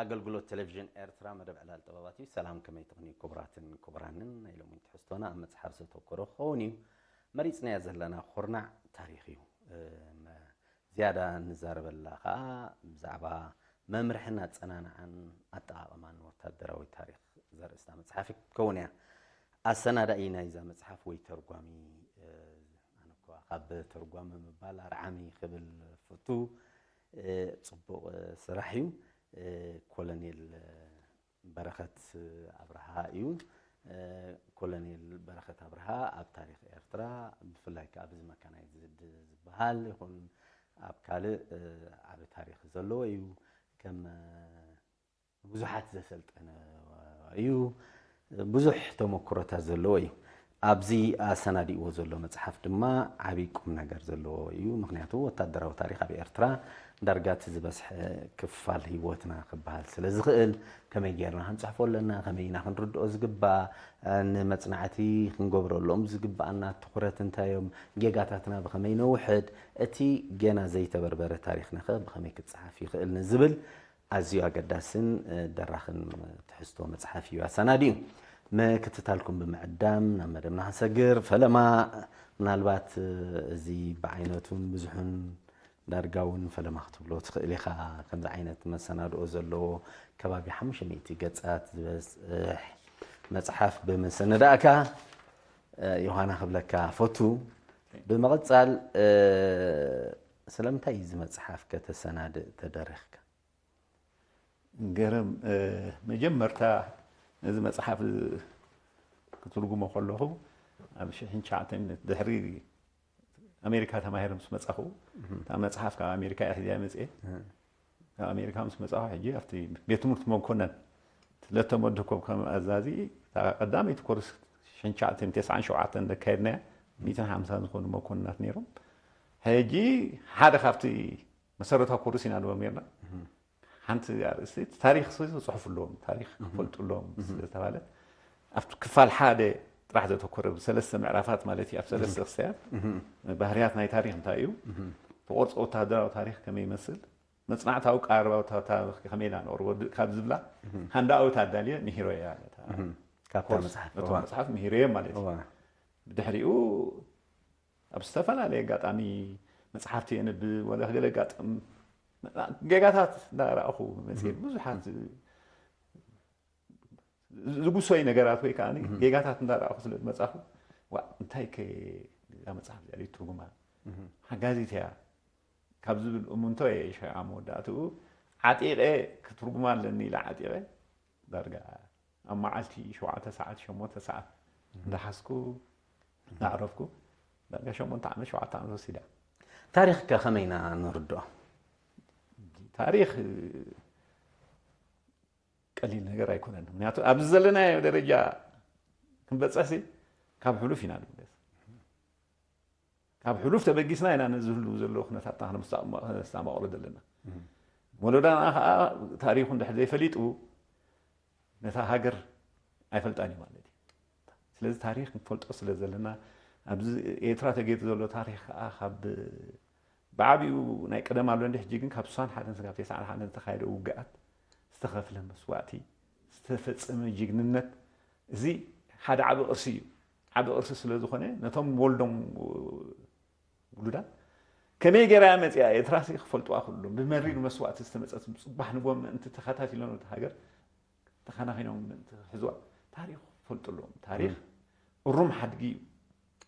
ኣገልግሎት ቴሌቪዥን ኤርትራ መደብ ዕላል ጥበባት እዩ። ሰላም፣ ከመይ ትኽኒ ክቡራትን ክቡራንን? ናይ ሎሚ ትሕዝቶና ኣብ መጽሓፍ ዘተኮረ ክኸውን እዩ። መሪጽናዮ ዘለና ኩርናዕ ታሪኽ እዩ። እ፣ መ-፣ ዝያዳ እንዛረበላ ከኣ ብዛዕባ መምርሕን ኣጸናንዓን ኣጠቓቕማን ወታደራዊ ታሪኽ ዘርእስታ መጽሓፍ ክትከውን እያ። ኣሰናዳኢ ናይዛ መጽሓፍ ወይ ተርጓሚ፣ እ፣ ኣነ እኳ ካብ ተርጓሚ ምባል ኣርዓሚ ክብል ፍቱ፣ እ፣ ጽቡቕ፣ እ፣ ስራሕ እዩ። እ፣ ኮሎኔል፣ እ፣ በረኸት ኣብርሃ እዩ። እ፣ ኮሎኔል በረኸት ኣብርሃ ኣብ ታሪኽ ኤርትራ፣ ብፍላይ ከኣ ብዚ መካናይዝድ ዝበሃል ይኹን ኣብ ካልእ፣ እ፣ ዓቢ ታሪኽ ዘለዎ እዩ። ከም፣ እ፣ ብዙሓት ዘሰልጠነ እዩ። ብዙሕ ተመክሮታት ዘለዎ እዩ። ኣብዚ ኣሰናዲእዎ ዘሎ መጽሓፍ ድማ ዓቢ ቁም ነገር ዘለዎ እዩ። ምኽንያቱ ወታደራዊ ታሪኽ ኣብ ኤርትራ ዳርጋ እቲ ዝበዝሐ ክፋል ህይወትና ክበሃል ስለ ዝኽእል፣ ከመይ ጌርና ክንጽሕፎ ኣለና፣ ከመይ ኢና ክንርድኦ ዝግባእ፣ ንመጽናዕቲ ክንገብረሎም ዝግባኣና ትኹረት እንታይ እዮም፣ ጌጋታትና ብኸመይ ነውሕድ፣ እቲ ጌና ዘይተበርበረ ታሪኽናኸ ብኸመይ ክጸሓፍ ይኽእል ንዝብል ኣዝዩ ኣገዳስን፣ እ፣ ደራኽን ትሕዝቶ መጽሓፍ እዩ ኣሰናዲኡ። ምክትታልኩም ብምዕዳም ናብ መደብና ክንሰግር፣ ፈለማ ምናልባት፣ እ፣ እዚ ብዓይነቱን ብዙሑን ዳርጋ እውን ፈለማ ክትብሎ ትኽእል ኢኻ። ከምዚ ዓይነት መሰናድኦ ዘለዎ ከባቢ ሓሙሽተ ሚእቲ ገጻት ዝበጽሕ መጽሓፍ ብምስንዳእካ፣ እ፣ ዮሃና ክብለካ ፈቱ። ብምቕጻል፣ እ፣ ስለምንታይ እዩ እዚ መጽሓፍ ከተሰናድእ ተደሪኽካ? ገረም፣ እ፣ መጀመርታ ነዚ መጽሓፍ ክትርጉሞ ከለኹ ኣብ ሽሕን ትሽዓተን ድሕሪ ኣሜሪካ ተማሂረ ምስ መጻኹ፣ እታ መጽሓፍ ካብ ኣሜሪካ እያ ሒዘያ መጽኤ። ካብ ኣሜሪካ ምስ መጻኹ ሕጂ ኣብቲ ቤት ትምህርቲ መኮነን ስለተመደብኩ ከም ኣዛዚ፣ እታ ቀዳመይቲ ኮርስ ሽሕን ትሽዓተን ተስዓን ሸውዓተን ዘካየድናያ፣ ሚእትን ሓምሳን ዝኾኑ መኮንናት ነይሮም። ሕጂ ሓደ ካብቲ መሰረታዊ ኮርስ ኢና ንቦም ነርና። ሓንቲ ኣርእስቲ፣ ታሪኽ ሲ ዝጽሕፉ ኣለዎም፣ ታሪኽ ክፈልጡ ኣለዎም ስለ ዝተባህለት፣ ኣብቲ ክፋል ሓደ ጥራሕ ዘተኮረ፣ ብሰለስተ ምዕራፋት ማለት እዩ፣ ኣብ ሰለስተ ክስተያት፣ ባህርያት ናይ ታሪኽ እንታይ እዩ፣ ተቆርጾ ወተሃደራዊ ታሪኽ ከመይ ይመስል፣ መጽናዕታዊ ቀረባ ወተሃደራዊ ታሪኽ ከመይ ኢና ነቕርቦ ድ-፣ ካብ ዝብላ ሃንዳኣዊት ኣዳልየ ምሂሮያ ነታ ካብታ ኮርስ፣ መጽሓፍ፣ ነቶም እዋ። መጽሓፍ ምሂሮዮም ማለት እዩ። እዋ። ብድሕሪኡ ኣብ ዝተፈላለየ ኣጋጣሚ መጽሓፍቲ የንብብ፣ ወላ ገለ ኣጋጥም ጌጋታት እንዳረኣኹ መጽሔት ብዙሓት ዝጉሶይ ነገራት ወይ ከኣ ጌጋታት እንዳረኣኹ ስለ ዝመጻኹ፣ "ዋእ፣ እንታይ ከ እዛ መጽሓፍ እዚኣ ድዩ ትርጉማ? ሓጋዚት እያ" ካብ ዝብል እምንቶ እየ ሸዓ መወዳእትኡ ዓጢቐ ክትርጉማ ኣለኒ ኢለ ዓጢቐ ዳርጋ ኣብ መዓልቲ ሸውዓተ ሰዓት፣ ሸሞንተ ሰዓት እንዳሓዝኩ እንዳዕረፍኩ ዳርጋ ሸሞንተ ዓመት፣ ሸውዓተ ዓመት ወሲዳ። ታሪኽከ ከመይ ኢና ንርድኦ? ታሪኽ ቀሊል ነገር ኣይኮነን። ምክንያቱ ኣብዚ ዘለናዮ ደረጃ ክንበጽሕሲ ካብ ሕሉፍ ኢና ንብገስ። ካብ ሕሉፍ ተበጊስና ኢና ነዚ ህሉ ዘሎ ኩነታትና ክነስተማቕሮ ዘለና። ወለዶና ከዓ ታሪኹ እንድሕር ዘይፈሊጡ ነታ ሃገር ኣይፈልጣን እዩ ማለት እዩ። ስለዚ ታሪኽ ክንፈልጦ ስለ ዘለና ኣብዚ ኤርትራ ተገይሩ ዘሎ ታሪኽ ከዓ ካብ ብዓቢኡ ናይ ቀደም ኣሎ እንዲ ሕጂ ግን ካብ ስሳን ሓደን ስጋብ ተስዓን ሓደን ዝተኻየደ ውግኣት ዝተኸፍለ መስዋእቲ ዝተፈጸመ ጅግንነት እዚ ሓደ ዓቢ ቅርሲ እዩ። ዓቢ ቅርሲ ስለ ዝኾነ ነቶም ወልዶም ውሉዳት ከመይ ገይራ እያ መጺኣ ኤርትራ ሲ ክፈልጥዋ ኩሎም ብመሪር መስዋእቲ ዝተመጸት ጽባሕ ንጎ ምእንቲ ተኸታቲሎም ነቲ ሃገር ተኸናኺኖም ምእንቲ ክሕዝዋ ታሪኽ ክፈልጡ ኣለዎም። ታሪኽ እሩም ሓድጊ እዩ።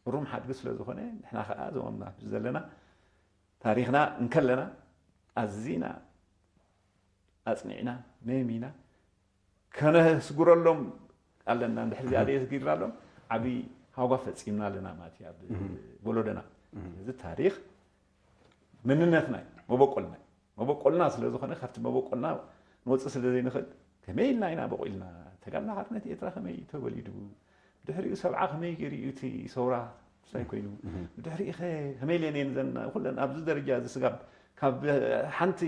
እሩም ሓድጊ ስለ ዝኾነ ንሕና ከኣ እዞም ኣብዚ ዘለና ታሪኽና እንከለና ኣዚና ኣጽኒዕና መሚና ከነስግረሎም ኣለና። እንድሕር እዚኣ ዘይስጊርናሎም ዓቢ ሃጓ ፈጺምና ኣለና ማለት እዩ ኣብ ወለዶና። እዚ ታሪኽ መንነትና እዩ፣ መበቆልና እዩ። መበቆልና ስለ ዝኾነ ካብቲ መበቆልና ንወፅእ ስለ ዘይንኽእል ከመይ ኢልና ኢና በቂልና? ተጋድሎ ሓርነት ኤርትራ ከመይ ተወሊዱ? ብድሕሪኡ ሰብዓ ከመይ ገይሩ እዩ እቲ ሰውራ ምስታይ ኮይኑ? ብድሕሪኡ ኸ ከመይ ኢለን እየን ዘን ኩለን ኣብዚ ደረጃ እዚ ስጋብ ካብ ሓንቲ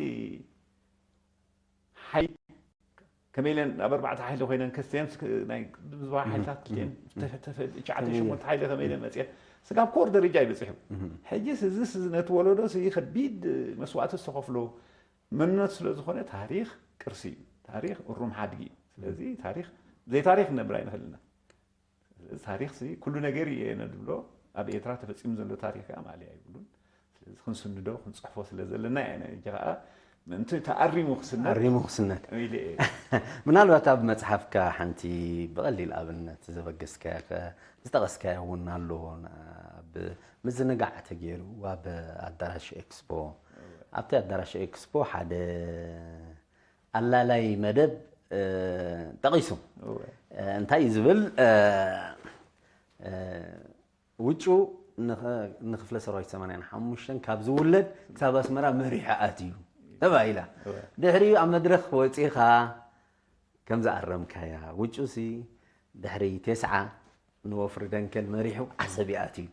ሓይ ከመይ ኢለን ኣብ ኣርባዕተ ሓይሊ ኮይነን ከስተየን ናይ ብዙሃ ሓይልታት ክልቲኤን ተፈ-፣ ተፈ-፣ ትሽዓተ ሸሞንተ ሓይሊ ከመይ ኢለን መፅየን ስጋብ ኮር ደረጃ ይበፅሑ። ሕጂስ እዚስ ነቲ ወለዶ እዚ ከቢድ መስዋእቲ ዝተኸፍሎ መንነት ስለ ዝኾነ ታሪኽ ቅርሲ እዩ። ታሪኽ እሩም ሓድጊ እዩ። ስለዚ ታሪኽ፣ ብዘይ ታሪኽ ክነብር ኣይንኽእልና። ስለዚ ታሪኽ ሲ ኩሉ ነገር እዩ እየ ንብሎ፣ ኣብ ኤርትራ ተፈጺሙ ዘሎ ታሪኽ ከኣ ማእለያ የብሉን። ስለዚ ክንስንዶ ክንጽሕፎ ስለ ዘለና እየ ሕጂ ከኣ ምእንቲ ተኣሪሙ ክስነት ኣሪሙ ክስነት። ኢለ እየ። ምናልባት ኣብ መጽሓፍካ ሓንቲ ብቐሊል ኣብነት ዘበገስካያ ከ ዝጠቐስካዮ እውን ኣሎ። ኣብ ምዝንጋዕ ተገይሩ ኣብ ኣዳራሽ ኤክስፖ፣ ኣብቲ ኣዳራሽ ኤክስፖ ሓደ ኣላላይ መደብ እ፣ ጠቒሱ። እወ። እ፣ እንታይ እዩ ዝብል? እ፣ እ፣ ውጩ ንኸ-፣ ንክፍለ ሰራዊት ሰማንያን ሓሙሽተን ካብ ዝውለድ ክሳብ ኣስመራ መሪሑ ኣትዩ ተባሂላ። እወ። ድሕሪኡ ኣብ መድረኽ ወፂኻ ከም ዝኣረምካያ፣ ውጩ ሲ ድሕሪ ቴስዓ ንወፍሪ ደንከል መሪሑ ዓሰብ ይኣትዩ።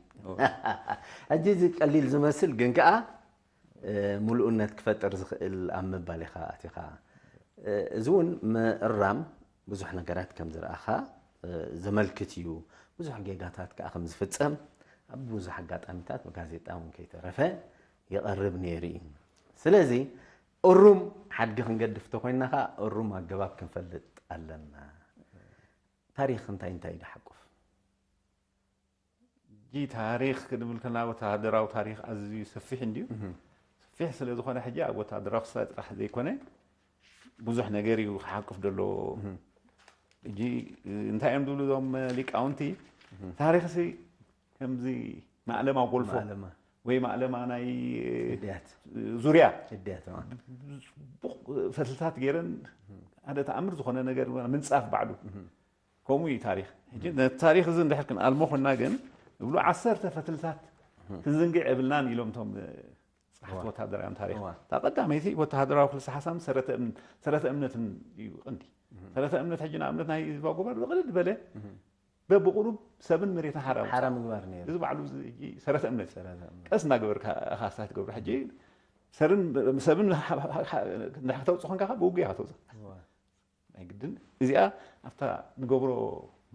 ሕጂ እዚ ቀሊል ዝመስል ግን ከኣ እ፣ ምሉእነት ክፈጥር ዝኽእል ኣብ ምባል ኢኻ ኣቲኻ። እ፣ እዚ እውን ምእራም ብዙሕ ነገራት ከም ዝረኣኻ እ፣ ዘመልክት እዩ። ብዙሕ ጌጋታት ከኣ ከም ዝፍጸም ኣብ ብዙሕ ኣጋጣሚታት ብጋዜጣ እውን ከይተረፈ ይቐርብ ነይሩ እዩ። ስለዚ እሩም ሓድጊ ክንገድፍ ተኮይንና ከኣ እሩም ኣገባብ ክንፈልጥ ኣለና። ታሪኽ እንታይ እንታይ እዩ ዝሓቁፍ? ሕጂ ታሪኽ ክንብል ከለና ወተሃደራዊ ታሪኽ ኣዝዩ ሰፊሕ እንድዩ። ሰፊሕ ስለ ዝኾነ ሕጂ ኣብ ወተሃደራዊ ክስታይ ጥራሕ ዘይኮነ ብዙሕ ነገር እዩ ክሓቁፍ ዘለዎ። ሕጂ እንታይ እዮም ዝብሉ እዞም ሊቃውንቲ? ታሪኽሲ ከምዚ ማእለማ ጎልፎ ማእለማ። ወይ ማእለማ ናይ እድያት። ዙርያ እድያት፣ አ። ጽቡቕ ፈትልታት ገይረን ሓደ ተኣምር ዝኾነ ነገር ምንጻፍ ባዕሉ። ከምኡ እዩ ታሪኽ። ሕጂ ነቲ ታሪኽ እዚ እንድሕር ክንኣልሞ ኮንና ግን እብሉ ዓሰርተ ፈትልታት ክንዝንግዕ የብልናን ኢሎም እቶም ጸሓፍቲ እዋ። ወተሃደራውያን ታሪኽ። እዋ። እታ ቀዳመይቲ ወተሃደራዊ ክልሰ ሓሳብን ሰረተ እም-፣ ሰረተ እምነትን እዩ ቀንዲ። ሰረተ እምነት ሕጂ ንኣብነት ናይ ህዝባዊ ጉባር ብቕልል ዝበለ በብቑሩብ ሰብን መሬትን ሓራ ሓራ ምግባር ነይሩ። እዚ ባዕሉ እዚ ሕጂ ሰረተ እምነት እዩ። ሰረተ እምነት። ቀስ እናገበርካ ኢኻ ክሳይ ትገብሮ። ሕጂ ሰርን ሰብን ሓ-፣ ሓ-፣ ሓ-፣ እንድሕር ከተውፅእ ኮንካ ብውግእ ኢኻ ከተውፅእ። እዋ። ናይ ግድን እዚኣ ኣብታ ንገብሮ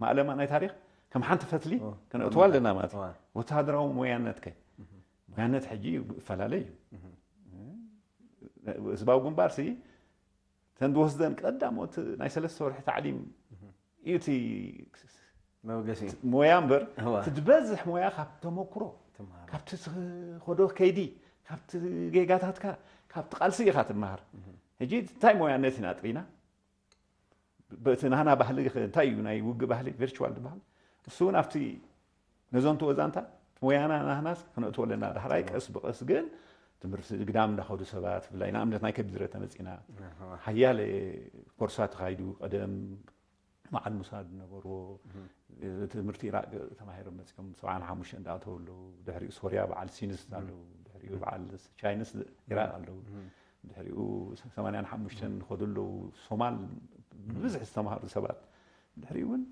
ማእለማ ናይ ታሪኽ ከም ሓንቲ ፈትሊ ኦ፣ ከነእትዋ ኣለና ማለት እዩ። ዋ። ወተሃደራዊ ሞያነት ከ ሞያነት ሕጂ ይፈላለ እዩ። ህዝባዊ ግንባር ሲ ተን ዝወስደን ቀዳሞት ናይ ሰለስተ ወርሒ ታዕሊም እዩ እቲ መበገሲ። ሞያ እምበር እዋ። እቲ ዝበዝሕ ሞያ ካብ ተመክሮ ትመሃር። ካብቲ ዝኸዶ ከይዲ ካብቲ ጌጋታትካ ካብቲ ቃልሲ ኢኻ ትመሃር። ሕጂ እንታይ ሞያነት ኢና ጥሪና? በቲ ናህና ባህሊ እንታይ እዩ ናይ ውግእ ባህሊ ቨርቹዋል ዝበሃል እሱ እውን ኣብቲ ነዘንትዎ ዛንታ ሞያና ናህናስ ክነእትዎ ኣለና። ዳሕራይ ቀስ ብቐስ ግን ትምህርቲ ግዳም እንዳኸዱ ሰባት ብፍላይ ንኣብነት ናይ ከቢድ ዝረ ተመፂና ሓያለ ኮርሳት ተኻይዱ ቀደም በዓል ሙሳ ዝነበርዎ ትምህርቲ ኢራቅ ተማሂሮም መፂኦም ሰብዓን ሓሙሽተን እንዳኣተው ኣለዉ። ድሕሪኡ ሶርያ በዓል ሲንስ ኣለዉ። ድሕሪኡ በዓል ቻይንስ ኢራቅ ኣለዉ። ድሕሪኡ ሰማንያን ሓሙሽተን ዝኸዱ ኣለዉ። ሶማል ብብዝሒ ዝተምሃሩ ሰባት ድሕሪኡ እውን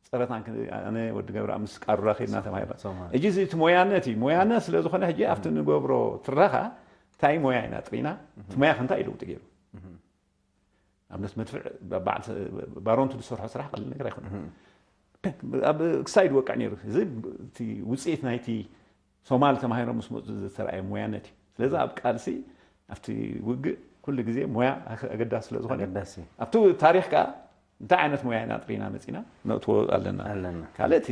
ፀረ ታንክ ኣነ ወዲ ገብረ ምስ ቃሩራ ከይድና ተማሂርና። ሶማል። ሕጂ እዚ እቲ ሞያነት እዩ። ሞያነት ስለ ዝኾነ ሕጂ ኣብቲ ንገብሮ ትረኻ እንታይ ሞያ ኢና ጥሪና? እቲ ሞያ ከ እንታይ እዩ ለውጢ ገይሩ? ኣብነት መድፍዕ በዓል ባሮንቱ ዝሰርሖ ስራሕ ቀሊል ነገር ኣይኮነን። ኣብ ክሳይ ዝወቅዕ ነይሩ። እዚ እቲ ውፅኢት ናይቲ ሶማል ተማሂሮም ምስ መፁ ዝተረኣየ ሞያነት እዩ። ስለዚ ኣብ ቃልሲ ኣብቲ ውግእ ኩሉ ግዜ ሞያ ኣገዳሲ ስለ ዝኾነ ኣገዳሲ። ኣብቲ ታሪኽ ከዓ እንታይ ዓይነት ሞያ ኢና ጥሪና መፂና ነእትዎ ኣለና። ኣለና። ካልእ እቲ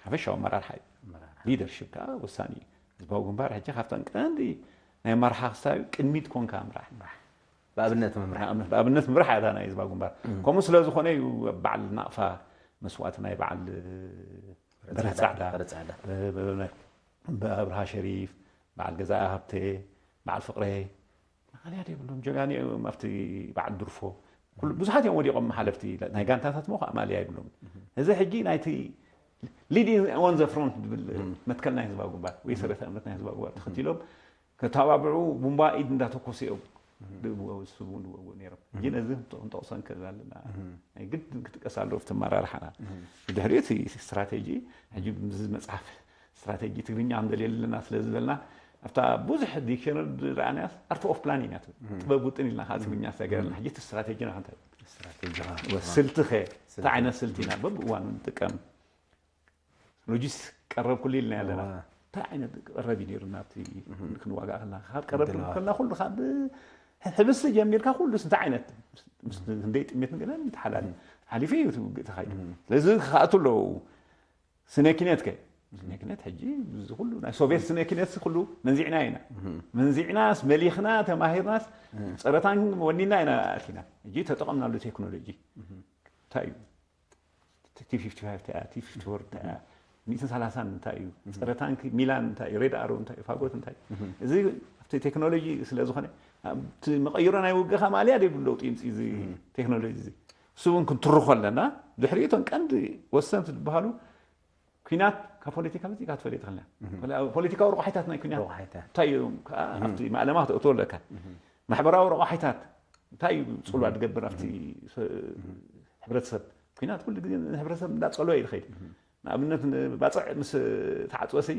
ሓፈሻዊ ኣመራርሓ እዩ። ኣመራርሓ። ሊደርሽፕ ከዓ ወሳኒ እዩ። ህዝባዊ ግንባር ሕጂ ካብተን ቀንዲ ናይ ኣመራርሓ ክሳብ ቅድሚት ኮንካ ምራሕ። ብኣብነት ምምራሕ። ንኣብነት ብኣብነት ምራሕ እያ እታ ናይ ህዝባዊ ግንባር። ከምኡ ስለ ዝኾነ እዩ በዓል ናቕፋ መስዋእቲ ናይ በዓል በርህ ጻዕዳ፣ በርህ ጻዕዳ። ብ-፣ ብ-፣ ብኣብርሃ ሸሪፍ፣ በዓል ገዛኢ ሃብተ፣ በዓል ፍቕረ፣ ማእለያ ዘይብሎም ጀጋኑ እዮም ኣብቲ በዓል ድርፎ። ኩሉ፣ ብዙሓት እዮም ወዲቖም ሓለፍቲ ናይ ጋንታታት እሞ ከዓ ማእለያ የብሎም። እዚ ሕጂ ናይቲ ሊዲንግ ኦን ዘ ፍሮንት ዝብል መትከል ናይ ህዝባዊ ግንባር ወይ ሰረተ እምነት ናይ ህዝባዊ ግንባር ተኸቲሎም ከተባብዑ ቡምባ ኢድ እንዳተኮሱ እዮም ዝስቡ ዝወግኡ ነይሮም። ሕጂ ነዚ ክንጠቕሶ ንክእል ኣለና። ናይ ግድን ክጥቀስ ኣለዎ ኣብቲ ኣመራርሓና። ብድሕሪኡ እቲ ስትራቴጂ፣ ሕጂ ምስዚ መፅሓፍ ስትራቴጂ ትግርኛ ክንደልዮ ኣለና ስለ ዝበልና፣ ኣብታ ብዙሕ ዲክሸነሪ ዝረኣናያስ ኣርት ኦፍ ፕላኒንግ እያ ትብል። ጥበብ ውጥን ኢልና ከዓ ትግርኛ ዝተገረልና። ሕጂ እቲ ስትራቴጂና ከ እንታይ እዩ? ስትራቴጂ፣ ስልቲ ኸ? እንታይ ዓይነት ስልቲ ኢና በብእዋኑ ንጥቀም? ሎጂስቲክስ ቀረብ ኩሉ ኢልና ኣለና። እዋ። እንታይ ዓይነት ቀረብ እዩ ነይሩ ናብቲ ክንዋጋእ ከለና? ካብ ቀረብ ምድላዋት። ከለና ኩሉ ካብ ሕብስቲ ጀሚርካ ኩሉስ እንታይ ዓይነት ምስ ክንደይ ጥሜት ንገለን ተሓላል ሓሊፉ እዩ እቲ ውግእ ተኻይዱ። ስለዚ ክኸኣቱ ኣለዉ። ስነ ኪነት ከ ስነ ኪነት ሕጂ እዚ ኩሉ ናይ ሶቪየት ስነ ኪነት ኩሉ መንዚዕና ኢና። መንዚዕናስ መሊኽና ተማሂርናስ ጸረ ታንክ ወኒና ኢና ኣቲና። ሕጂ ተጠቐምናሉ ቴክኖሎጂ እንታይ እዩ? ቲ ፊፍቲ ፋይቭ እንታይ እያ? ቲ ፊፍቲ ፎር እንታይ እያ? ሚእትን ሰላሳን እንታይ እዩ? ጸረ ታንክ ሚላን እንታይ እዩ? ሬድ ኣሮ እንታይ እዩ? ፋጎት እንታይ እዩ? እዚ ኣብቲ ቴክኖሎጂ ስለ ዝኾነ ኣብቲ መቐይሮ ናይ ውግእኻ ማልያ ደይብሉ ለውጢ ይምፅእ እዚ ቴክኖሎጂ እዚ። እሱ እውን ክንትርኾ ኣለና። ድሕሪኡ እቶም ቀንዲ ወሰንቲ ዝበሃሉ ኩናት ካብ ፖለቲካ በፂካ ትፈልጥ ትኽእልና። ፖለቲካዊ ረቋሒታት ናይ ኩናት እንታይ እዮም? ከዓ ኣብቲ ማእለማ ክተእትዎ ኣለካ። ማሕበራዊ ረቋሒታት እንታይ እዩ ፅልዋ ዝገብር ኣብቲ ሕብረተሰብ? ኩናት ኩሉ ግዜ ንሕብረተሰብ እንዳፀልወ እዩ ዝኸይድ። ንኣብነት ባፅዕ ምስ ተዓፅወ ሲ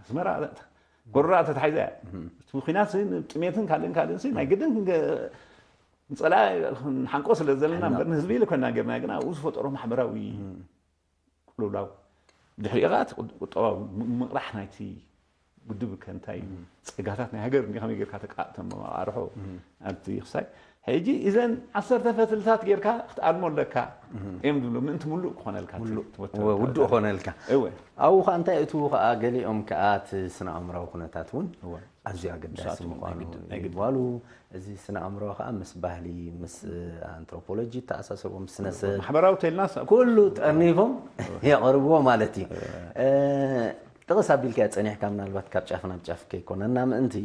ኣስመራ ጎረራ ተታሒዛ እያ። እቲ ኩናት ጥሜትን ካልእን ካልእን ሲ ናይ ግድን ክንፀላ ንሓንቆ ስለ ዘለና እምበር ንህዝቢ ኢለ ኮይና ጌርና ግን ኣብኡ ዝፈጠሮ ማሕበራዊ ቅልውላው ድሕሪኡ ከዓ እቲ ቁጠባዊ ምቕራሕ ናይቲ ውድብ ከ እንታይ እዩ? ጸጋታት ናይ ሃገር እንዲ ከመይ ጌርካ ተቃጥቶም ኣርሖ ኣብቲ ክሳይ ሕጂ እዘን ዓሰርተ ፈትልታት ጌርካ ክትኣልሞ ኣለካ እዮም ዝብሉ ምእንቲ ምሉእ ክኾነልካ ውዱእ ክኾነልካ። እወ ኣብኡ ከዓ እንታይ እትዉ ከዓ ገሊኦም ከዓ እቲ ስነ ኣእምራዊ ኩነታት እውን ኣዝዩ ኣገዳሲ ምዃኑ ይግባሉ። እዚ ስነ ኣእምሮ ከዓ ምስ ባህሊ ምስ ኣንትሮፖሎጂ ተኣሳሰርዎ ምስ ስነሰብ ማሕበራዊ ተልናስ ኩሉ ጠርኒፎም የቕርብዎ ማለት እዩ። ጥቕስ ኣቢልካ ጸኒሕካ ምናልባት ካብ ጫፍ ናብ ጫፍ ከይኮነና ምእንቲ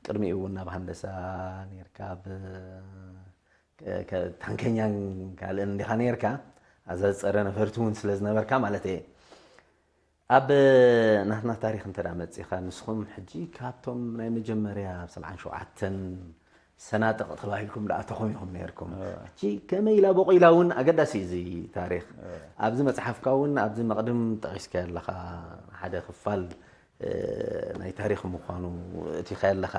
ቅድሚኡ እውን ናብ ሃንደሳ ነርካ ኣብ ታንከኛን ካልእን እንዲኻ ነርካ ኣዛ ዝፀረ ነፈርቲ እውን ስለ ዝነበርካ ማለት እየ ኣብ ናትና ታሪክ እንተ መፂኻ ንስኹም ሕጂ ካብቶም ናይ መጀመርያ ኣብ ሰብዓን ሸውዓተን ሰናጥቕ ተባሂልኩም ደኣ ተኾም ኢኹም ነርኩም ሕጂ ከመይ ኢላ ቦቕ ኢላ እውን ኣገዳሲ እዩ እዚ ታሪክ ኣብዚ መፅሓፍካ እውን ኣብዚ መቕድም ጠቂስካ ኣለኻ ሓደ ክፋል ናይ ታሪክ ምዃኑ እቲኻ ኣለኻ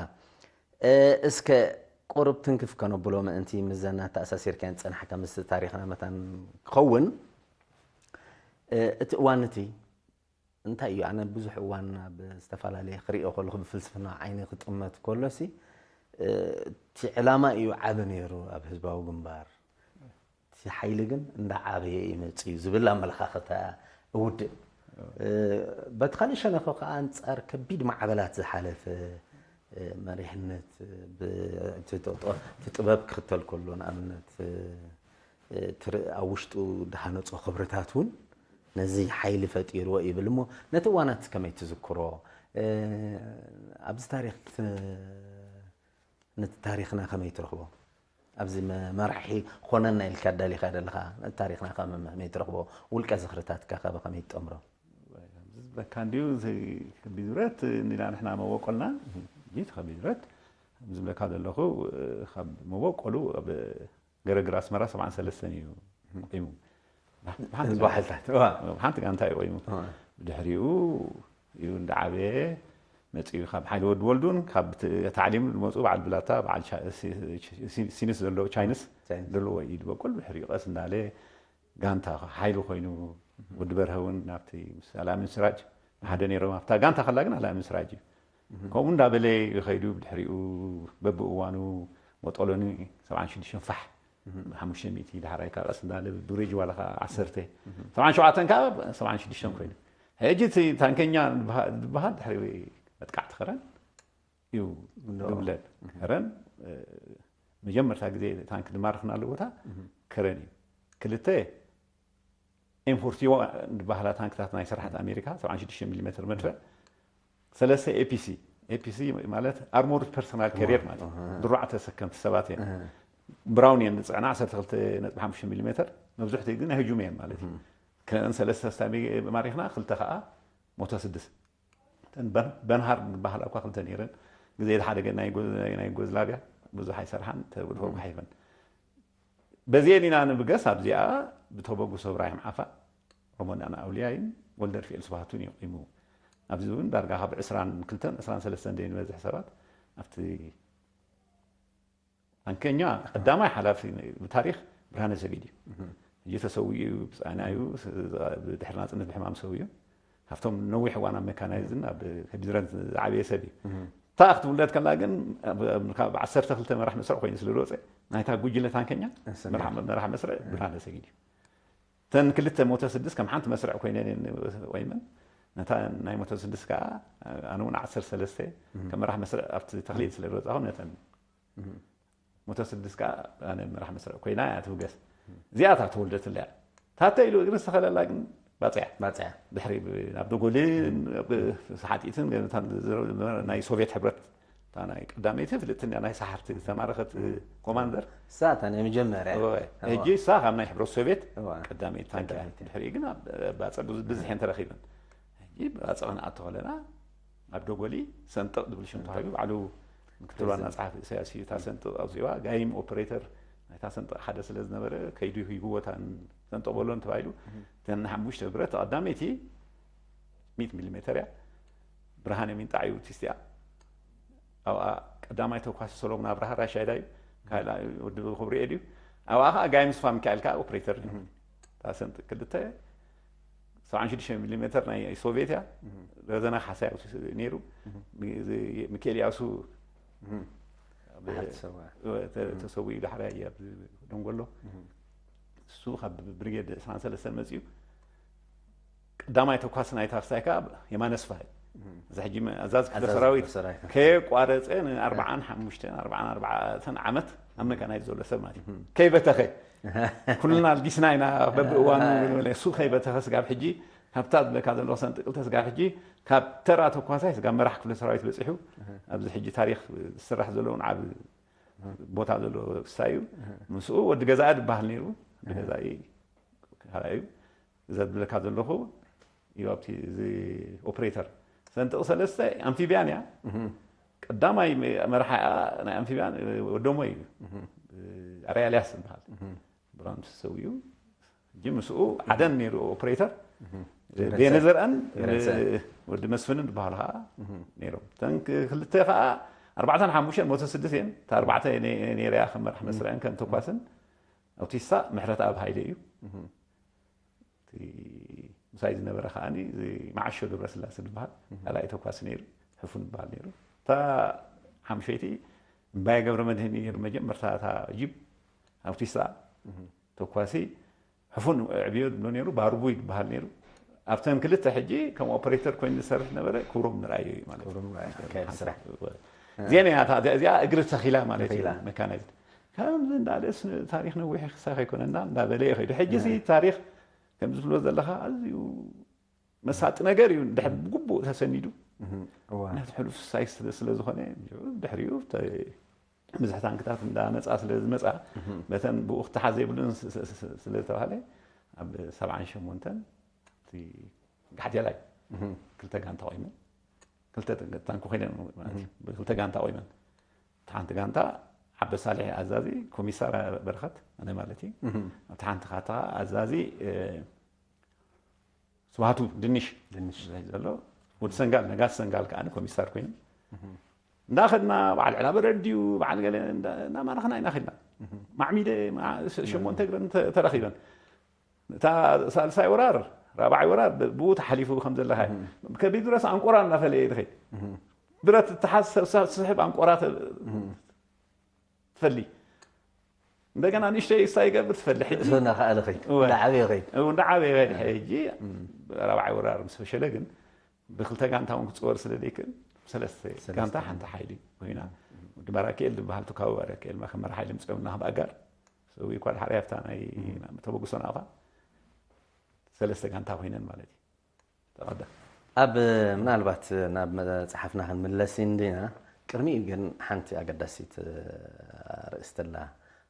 እስከ ቁሩብ ትንክፍ ከነብሎ ምእንቲ ምዘና ተኣሳሲርካን ዝጸናሕካ ምስ ታሪኽና መታን ክኸውን እቲ እዋን እቲ እንታይ እዩ ኣነ ብዙሕ እዋን ኣብ ዝተፈላለየ ክሪኦ ከለኹ ብፍልስፍና ዓይኒ ክጥመት ከሎሲ እቲ ዕላማ እዩ ዓቢ ነይሩ ኣብ ህዝባዊ ግንባር እቲ ሓይሊ ግን እንዳዓበየ ይመጽእ እዩ ዝብል ኣመለኻኽታ እውድእ። በቲ ካልእ ሸነኽ ከዓ ኣንጻር ከቢድ ማዕበላት ዝሓለፈ መሪሕነት እቲ ጥበብ ክኽተል ከሎ ንኣብነት ኣብ ውሽጡ ድሃነፆ ክብርታት እውን ነዚ ሓይሊ ፈጢርዎ ይብል እሞ ነቲ እዋናት ከመይ ትዝክሮ ኣብዚ ታሪክ ነቲ ታሪኽና ከመይ ትረኽቦ? ኣብዚ መራሒ ኾነና ኢልካ ኣዳሊኻ ዘለኻ ነቲ ታሪኽና ከመይ ትረኽቦ? ውልቀ ዝኽርታትካ ከ ብኸመይ ትጠምሮ? ዝብለካ እንድዩ ቢዝረት እንዲና ንሕና መበቆልና ጂት ቢዝረት ዝብለካ ዘለኹ ካብ መበቆሉ ኣብ ገረግር ኣስመራ ሰብዓን ሰለስተን እዩ ቂሙ ባሕልታት ሓንቲ ጋንታ እዩ ቆይሙ ድሕሪኡ እዩ እንዳዓበየ መፂኡ ካብ ሓይሊ ወዲ ወልዱን ካብ ታዕሊም ዝመፁ በዓል ብላታ በዓል ሲንስ ዘለዎ ቻይንስ ዘለዎ እዩ ዝበቁል ድሕሪኡ ቀስ እንዳለ ጋንታ ሓይሊ ኮይኑ ወዲ በርሀ እውን ናብቲ ምስ ኣልኣሚን ስራጅ ሓደ ነይሮም ኣብታ ጋንታ ከላ ግን ኣልኣሚን ስራጅ እዩ ከምኡ እንዳበለ ይኸይዱ ብድሕሪኡ በብእዋኑ መጠሎኒ ሰብዓን ሽዱሽተን ፋሕ ሓሙሽተ ሚእቲ ዳሕራይ ካብ ቀስ እንዳለ ብሬጅ ዋላ ከዓ ዓሰርተ ሰብዓን ሸውዓተን ከዓ ሰብዓን ሽዱሽተን ኮይኑ ሕጂ እቲ ታንከኛ ዝበሃል ድሕሪ መጥቃዕቲ ከረን እዩ ድብለል ከረን መጀመርታ ግዜ ታንክ ዝማረኽናሉ ቦታ ከረን እዩ ክልተ ኤም ፎርቲ ዋን ዝበሃላ ታንክታት ናይ ስራሕቲ ኣሜሪካ ሰብዓን ሽዱሽተ ሚሊ ሜትር መድፍዕ ሰለስተ ኤፒሲ ኤፒሲ ማለት ኣርሞርድ ፐርሶናል ካሪየር ማለት ድሩዕ ተሰከምቲ ሰባት እዮም ብራውን እየን ዝፅዕና ዓሰርተ ክልተ ነጥቢ ሓሙሽተ ሚሊ ሜትር መብዝሕትኡ ግን ህጁም እየን ማለት እዩ ክልተን ሰለስተ ስታቢ ማሪኽና ክልተ ከዓ ሞቶ ስድስት በንሃር ዝበሃላ እኳ ክልተ ነይረን ግዜ ዝሓደገ ናይ ዩጎዝላቪያ ብዙሕ ኣይሰርሓን ተብልሆ ሓይፈን በዚኤን ኢና ንብገስ ኣብዚኣ ብተበግሶ እብራሂም ዓፋ ሮሞዳን ኣውልያይን ወልደርፊኤል ስብሃቱን እዩ ቂሙ ኣብዚ እውን ዳርጋ ካብ ዕስራን ክልተን ዕስራን ሰለስተን ደይ ንበዝሕ ሰባት ኣብቲ ኣንከኛ ቀዳማይ ሓላፊ ብታሪክ ብርሃነ ሰጊድ እዩ ሕጂ ተሰዊኡ እዩ ብፃና እዩ ብድሕሪ ናፅነት ብሕማም ሰው እዩ ካብቶም ነዊሕ እዋን ኣብ መካናይዝን ኣብ ከቢዝረን ዝዓበየ ሰብ እዩ እታ ክትውለድ ከላ ግን ካብ ዓሰርተ ክልተ መራሕ መስርዕ ኮይኑ ስለ ዝወፀ ናይታ ጉጅለ ታንከኛ መራሕ መስርዕ ብርሃነ ሰጊድ እዩ። እተን ክልተ ሞተ ስድስት ከም ሓንቲ መስርዕ ኮይነን ወይመን ነታ ናይ ሞተ ስድስት ከዓ ኣነ እውን ዓሰርተ ሰለስተ ከም መራሕ መስርዕ ኣብቲ ተኽሊል ስለ ዝወፃኹ ነተን ሞተ ስድስት ከዓ ኣነ መራሕ መስርዕ ኮይና እያ ትውገስ። እዚኣ እታ ተወልደትላ እያ። ታተ ኢሉ እግሪ ዝተኸለላ ግን ባፅያ ባፅያ ድሕሪ ናብ ደጎሊ ሓጢትን ናይ ሶቪየት ሕብረት እታ ናይ ቀዳመይቲ ፍልጥትን ናይ ሰሓርቲ ዝተማረኸት ኮማንደር ሳታ ናይ መጀመርያ ሕጂ እሳ ካብ ናይ ሕብረት ሶቪየት ቀዳመይቲ ታንኪ ድሕሪ ግን ባፀ ብዝሕ ተረኪበን ሕጂ ባፀ ክንኣቶ ከለና ኣብ ደጎሊ ሰንጠቕ ዝብል ሽም ተዋሂቡ ባዕሉ ምክትል ዋና ፀሓፊ ኢሳያስ እዩ እታ ሰንጠቕ ኣውፅዋ ጋይም ኦፕሬተር ናይታ ሰንጠቕ ሓደ ስለ ዝነበረ ከይዱ ሂብዎ እታ ሰንጠቕ በሎን ተባሂሉ እተን ሓሙሽተ ብረት ቀዳመይቲ ሚት ሚሊሜተር እያ ብርሃን የሚንጣዕ እዩ ቲስቲያ ኣብኣ ቀዳማይ ተኳሲ ሰሎሙን ኣብርሃ ራሻይዳ እዩ ካልኣይ ወዲ ክብሪ ኤድ እዩ ኣብኣ ከዓ ጋይም ስፋ ሚካኤል ከዓ ኦፕሬተር እዩ እታ ሰንጠቕ ክልተ ሰብዓን ሽዱሽተ ሚሊ ሜተር ናይ ሶቪየት እያ ረዘና ሓሳይ ነይሩ ሚካኤል ያሱ ተሰዊኡ ዳሕራይ ኣብ ደንጎሎ እሱ ካብ ብሪጌድ ዕስራን ሰለስተን መፅኡ ቀዳማይ ተኳሲ ናይታ ክሳይ ከዓ የማነ ስፋ እዩ እዚ ሕጂ ኣዛዚ ክፍለ ሰራዊት ከየቋረፀ ንኣርባዓን ሓሙሽተን ኣርባዓን ኣርባዕተን ዓመት ኣብ መካናይዝ ዘሎ ሰብ ማለት እዩ ከይበተኸ ኩልና ኣልጊስና ኢና በብእዋኑ እሱ ከይበተኸ ስጋብ ሕጂ ካብታ ዝብለካ ዘለኹ ሰንጢ ክልተ ስጋብ ሕጂ ካብ ተራ ተኳሳይ ስጋብ መራሕ ክፍለ ሰራዊት በፂሑ ኣብዚ ሕጂ ታሪክ ዝስራሕ ዘለውን ዓብ ቦታ ዘለዎ ክሳይ እዩ ምስኡ ወዲ ገዛኢ ዝበሃል ነይሩ ገዛኢ ካልኣይ እዩ እዛ ዝብለካ ዘለኹ እዩ ኣብቲ እዚ ኦፕሬተር ሰንጥቕ ሰለስተ ኣምፊብያን እያ ቀዳማይ መርሓ ናይ ኣምፊብያን ወደሞ እዩ ኣርያ ልያስ ዝበሃል ብራንድ ሰው እዩ ሕጂ ምስኡ ዓደን ነይሩ ኦፕሬተር ቤነዘርአን ወዲ መስፍንን ዝበሃሉ ከዓ ነይሮም እተን ክልተ ከዓ ኣርባዕተን ሓሙሽተን ሞተ ስድስት እየን እታ ኣርባዕተ ነይረያ ከም መራሕ መስርዕን ከም ተኳስን ኣብቲሳ ምሕረት ኣብ ሃይለ እዩ ምሳይ ዝነበረ ከዓ መዓሾ ገብረስላሴ ዝበሃል ካልኣይ ተኳሲ ነይሩ ሕፉን ዝበሃል ነይሩ እታ ሓምሸይቲ እምባየ ገብረ መድህን ነይሩ መጀመርታ እታ ጅብ ኣብቲሳ ተኳሲ ሕፉን ዕብዮ ዝብሎ ነይሩ ባርቡይ ዝበሃል ነይሩ ኣብተን ክልተ ሕጂ ከም ኦፐሬተር ኮይኑ ዝሰርሕ ነበረ ክብሮም ንርኣዮ እዩ ማለት ዜና እያ እዚኣ እግሪ ተኺላ ማለት እዩ መካናይዝድ ከምዚ እንዳለስ ታሪክ ነዊሕ ክሳይ ከይኮነና እንዳበለ ይኸይዱ ሕጂ እዚ ታሪክ ከም ዝብሎ ዘለካ ኣዝዩ መሳጢ ነገር እዩ ድሕር ብግቡእ ተሰኒዱ ነቲ ሕሉፍ ሳይ ስለ ዝኾነ ድሕሪኡ ብዙሕ ታንክታት እንዳመፃ ስለ ዝመፃ በተን ብኡ ክተሓዝ ዘይብሉን ስለዝተባሃለ ኣብ ሰብዓን ሸሞንተን ጋሕቴላይ ክልተ ጋንታ ቆይመን ክልተ ታንኪ ኮይነን ክልተ ጋንታ ቆይመን እቲ ሓንቲ ጋንታ ዓበ ሳልሒ ኣዛዚ ኮሚሳር በረኸት ኣነ ማለት እዩ ኣብቲ ሓንቲ ካታ ኣዛዚ ስብሃቱ ድንሽ ድንሽ ዘሎ ወዲ ሰንጋል ነጋሲ ሰንጋል ከዓ ኮሚሳር ኮይኑ እንዳኸድና በዓል ዕላ በረድ ድዩ በዓል ገለ እንዳማረኽና ኢና ኸድና ማዕሚደ ሸሞንተ እግረን ተረኺበን እታ ሳልሳይ ወራር ራብዓይ ወራር ብኡ ተሓሊፉ ከም ዘለካ ከቢድ ብረት ኣንቆራ እናፈለየ ትኸይድ ብረት ትሓዝ ሰብ ስሕብ ኣንቆራ ትፈሊ እንደገና ንእሽተይ እሳ ይገብር ትፈሊ ሕጂ ርእሱ እናኸኣለ ኸይድ እንዳዓበየ ኸይድ እንዳዓበየ ኸይድ ሕጂ ራብዓይ ወራር ምስ ፈሸለ ግን ብክልተ ጋንታ እውን ክፅወር ስለ ዘይክእል ሰለስተ ጋንታ ሓንቲ ሓይሊ ኮይና ወዲ ባራክኤል ዝበሃል ትካዊ ባራክኤል ከም መራ ሓይሊ ምፅኦም እናክብ ኣጋር ሰው እኳ ድሓር ያፍታ ናይ ተበግሶ ናቕፋ ሰለስተ ጋንታ ኮይነን ማለት እዩ ተቐዳ ኣብ ምናልባት ናብ መፅሓፍና ክንምለስ እንዲና ቅድሚኡ ግን ሓንቲ ኣገዳሲት ኣርእስቲ ኣላ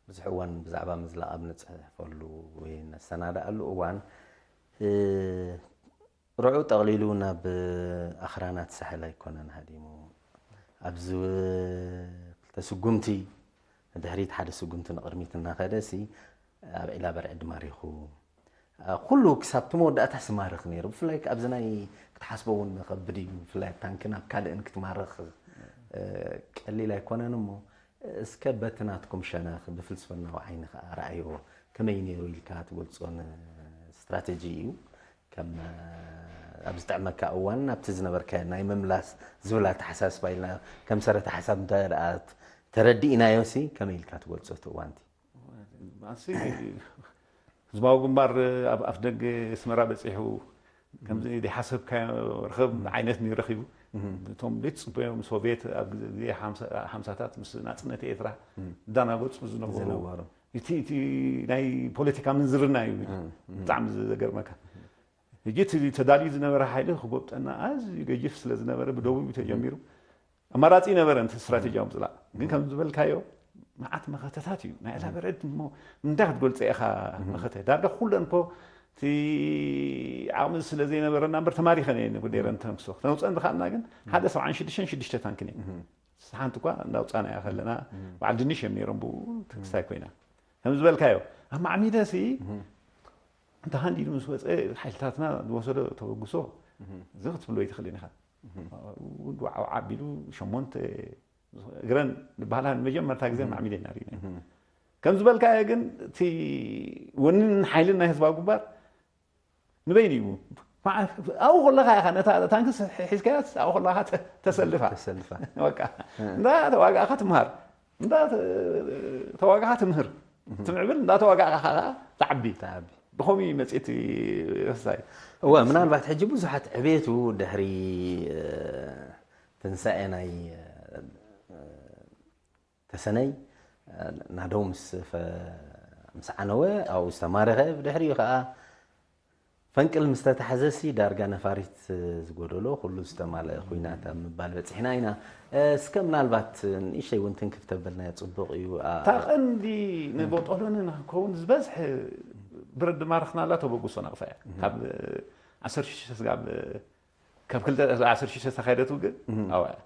ብዙሕ እዋን ብዛዕባ ምዝላቕ ኣብ ንፅሕፈሉ ወይ ነሰናድኣሉ እዋን ርዑ ጠቕሊሉ ናብ ኣኽራናት ሳሕል ኣይኮነን ሃዲሙ ኣብዚ ክልተ ስጉምቲ ንድሕሪት ሓደ ስጉምቲ ንቕድሚት እናኸደ ሲ ኣብ ዒላ በርዒ ድማሪኹ ኩሉ ክሳብ እቲ መወዳእታ ስማርኽ ነይሩ ብፍላይ ኣብዚ ናይ ክትሓስቦ እውን ከብድ እዩ ብፍላይ ታንክን ኣብ ካልእን ክትማርኽ ቀሊል ኣይኮነን እሞ እስከ በቲ ናትኩም ሸነኽ ብፍልስፍናዊ ዓይኒ ከዓ ረኣይዎ ከመይ ነይሩ ኢልካ ትገልፆን ስትራተጂ እዩ ከም ኣብ ዝጥዕመካ እዋን ናብቲ ዝነበርካዮ ናይ ምምላስ ዝብል ኣተሓሳስባ ኢልና ከም ሰረተ ሓሳብ እንተ ደኣ ተረዲእናዮ ሲ ከመይ ኢልካ ትገልጾ እቲ እዋንቲ? ኣሲ ህዝባዊ ግንባር ኣብ ኣፍ ደገ ኣስመራ በፂሑ ከምዚ ዘይሓሰብካዮ ርኸብ ዓይነት ነይሩ ረኺቡ። እቶም ዘይትፅበዮም ሶቪየት ኣብ ግዜ ሓምሳታት ምስ ናፅነት ኤርትራ እንዳናገፁ ዝነበሩ ዝነበሩ። እቲ እቲ ናይ ፖለቲካ ምንዝርና እዩ። ብጣዕሚ ዘገርመካ ሕጂ እቲ ተዳልዩ ዝነበረ ሓይሊ ክጎብጠና ኣዝዩ ገጅፍ ስለ ዝነበረ ብደቡብ እዩ ተጀሚሩ። ኣማራፂ ነበረ እቲ ስትራቴጂያዊ ምፅላእ ግን ከም ዝበልካዮ መዓት መኸተታት እዩ ናይ ኣላ በረድ እሞ እንታይ ክትገልፀ ኢኻ መኸተ ዳርጋ ኩለን እኮ እቲ ዓቕሚ ስለ ዘይነበረና እምበር ተማሪኸን እየ ጉዴረን ተንክሶ ክተውፀን ዝኸኣልና ግን ሓደ ሰብዓን ሽዱሽተን ሽዱሽተ ታንክን እየ ሓንቲ እኳ እንዳውፃና እያ ከለና በዓል ድንሽ እዮም ነይሮም ብኡ ትክስታይ ኮይና ከም ዝበልካዮ ኣብ ማዕሚደ ሲ እንተ ሃንዲዱ ምስ ወፀ ሓይልታትና ዝወሰዶ ተበግሶ እዚ ክትብሎ ይትኽእልን ኢኻ ውድ ዋዓው ዓቢሉ ሸሞንተ እግረን ዝበሃላ ንመጀመርታ ግዜ ማዕሚደ ኢና ርኢና ከም ዝበልካዮ ግን እቲ ወንን ሓይልን ናይ ህዝባዊ ግንባር ንበይኑ እዩ ኣብኡ ከለካ ኢኻ ነታ ታንክስ ሒዝካያስ ኣብኡ ከለካ ተሰልፋ ተሰልፋ በቃ እንዳ ተዋጋእካ ትምሃር እንዳ ተዋጋእካ ትምህር ትምዕብል እንዳ ተዋጋእካ ከዓ ትዓቢ ተዓቢ ብኸምኡ እዩ መፅእ እቲ ክስታይ እወ ምናልባት ሕጂ ብዙሓት ዕቤቱ ድሕሪ እ፣ ትንሳኤ ናይ እ፣ ተሰነይ እ፣ ናደው ምስ ፈ- ምስ ዓነወ ኣብኡ ዝተማረኸ ብድሕሪኡ ከዓ ፈንቅል ምስ ተታሕዘሲ ዳርጋ ነፋሪት ዝጎደሎ ኩሉ ዝተማልአ ኩናት ኣብ ምባል በፂሕና ኢና። እስከ ምናልባት ንእሽተይ እውን ትንክፍ ተበልናዮ ፅቡቕ እዩ። ኣ- እታ ቀንዲ ንቦጦሎኒ ንክኸውን ዝበዝሐ ብረት ድማረኽናላ ተበግሶ ናቕፋ እያ ካብ ዓሰርተ ሽዱሽተ ስጋብ ካብ ክልተ ዓሰርተ ሽዱሽተ ዝተኻየደት ውግእ ኣዋ እያ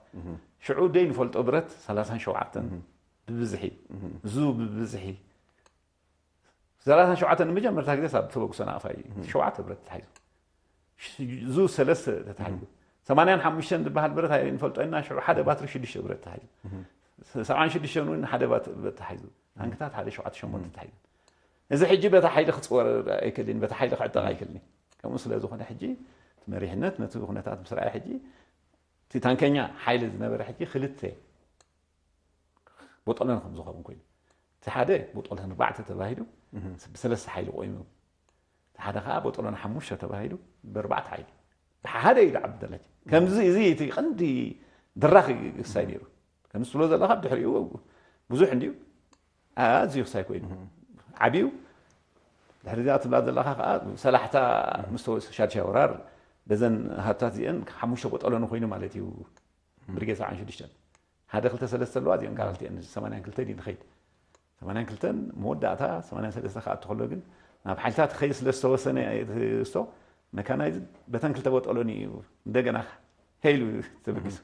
ሽዑ ደይ ንፈልጦ ብረት ሰላሳን ሸውዓተን ብብዝሒ እዙ ብብዝሒ ሰላሳን ሸውዓተን ንመጀመርታ ግዜ ሳብ ተበግሶ ናቕፋ እዩ ሸውዓተ ብረት ተታሒዙ እዙ ሰለስተ ተታሒዙ ሰማንያን ሓሙሽተን ዝበሃል ብረት ኣይንፈልጦ ኢና ሽዑ ሓደ ባትሪ ሽዱሽተ ብረት ተታሒዙ ሰብዓን ሽዱሽተን እውን ሓደ ባትሪ ብረት ተታሒዙ ታንክታት ሓደ ሸውዓተ ሸሞንተ ተታሒዙ እዚ ሕጂ በታ ሓይሊ ክፅወር ኣይክእልን በታ ሓይሊ ክዕጠቕ ኣይክእልን ከምኡ ስለ ዝኾነ ሕጂ እቲ መሪሕነት ነቲ ኩነታት ምስ ረኣየ ሕጂ እቲ ታንከኛ ሓይሊ ዝነበረ ሕጂ ክልተ ቦጦሎን ከም ዝኸውን ኮይኑ እቲ ሓደ ቦጦሎን ኣርባዕተ ተባሂሉ ብሰለስተ ሓይሊ ቆይሙ እቲ ሓደ ከዓ ቦጦሎን ሓሙሽተ ተባሂሉ ብኣርባዕተ ሓይሊ ሓደ ኢሉ ዓብደላጅ ከምዚ እዚ እቲ ቀንዲ ድራኽ ክሳይ ነይሩ ከምዚ ትብሎ ዘለካ ብድሕሪኡ ብዙሕ እንድዩ ኣዝዩ ክሳይ ኮይኑ ዓብዩ ድሕሪ እዚኣ ትብላ ዘለካ ከዓ ሰላሕታ ምስ ሻድሻይ ወራር በዘን ሃብታት እዚአን ሓሙሽተ ቦጠሎኒ ኮይኑ ማለት እዩ ብርጌድ ሰብዓን ሽዱሽተን ሓደ ክልተ ሰለስተ ኣለዋ እዚአን ከዓ ክልቲአን ሰማንያን ክልተ ድዩ ንኸይድ ሰማንያን ክልተን መወዳእታ ሰማንያን ሰለስተ ከዓ እትኸሎ ግን ናብ ሓይልታት ክኸይድ ስለ ዝተወሰነ ስቶ መካናይዝ በተን ክልተ ቦጠሎኒ እዩ እንደገና ሄሉ ተበጊሱ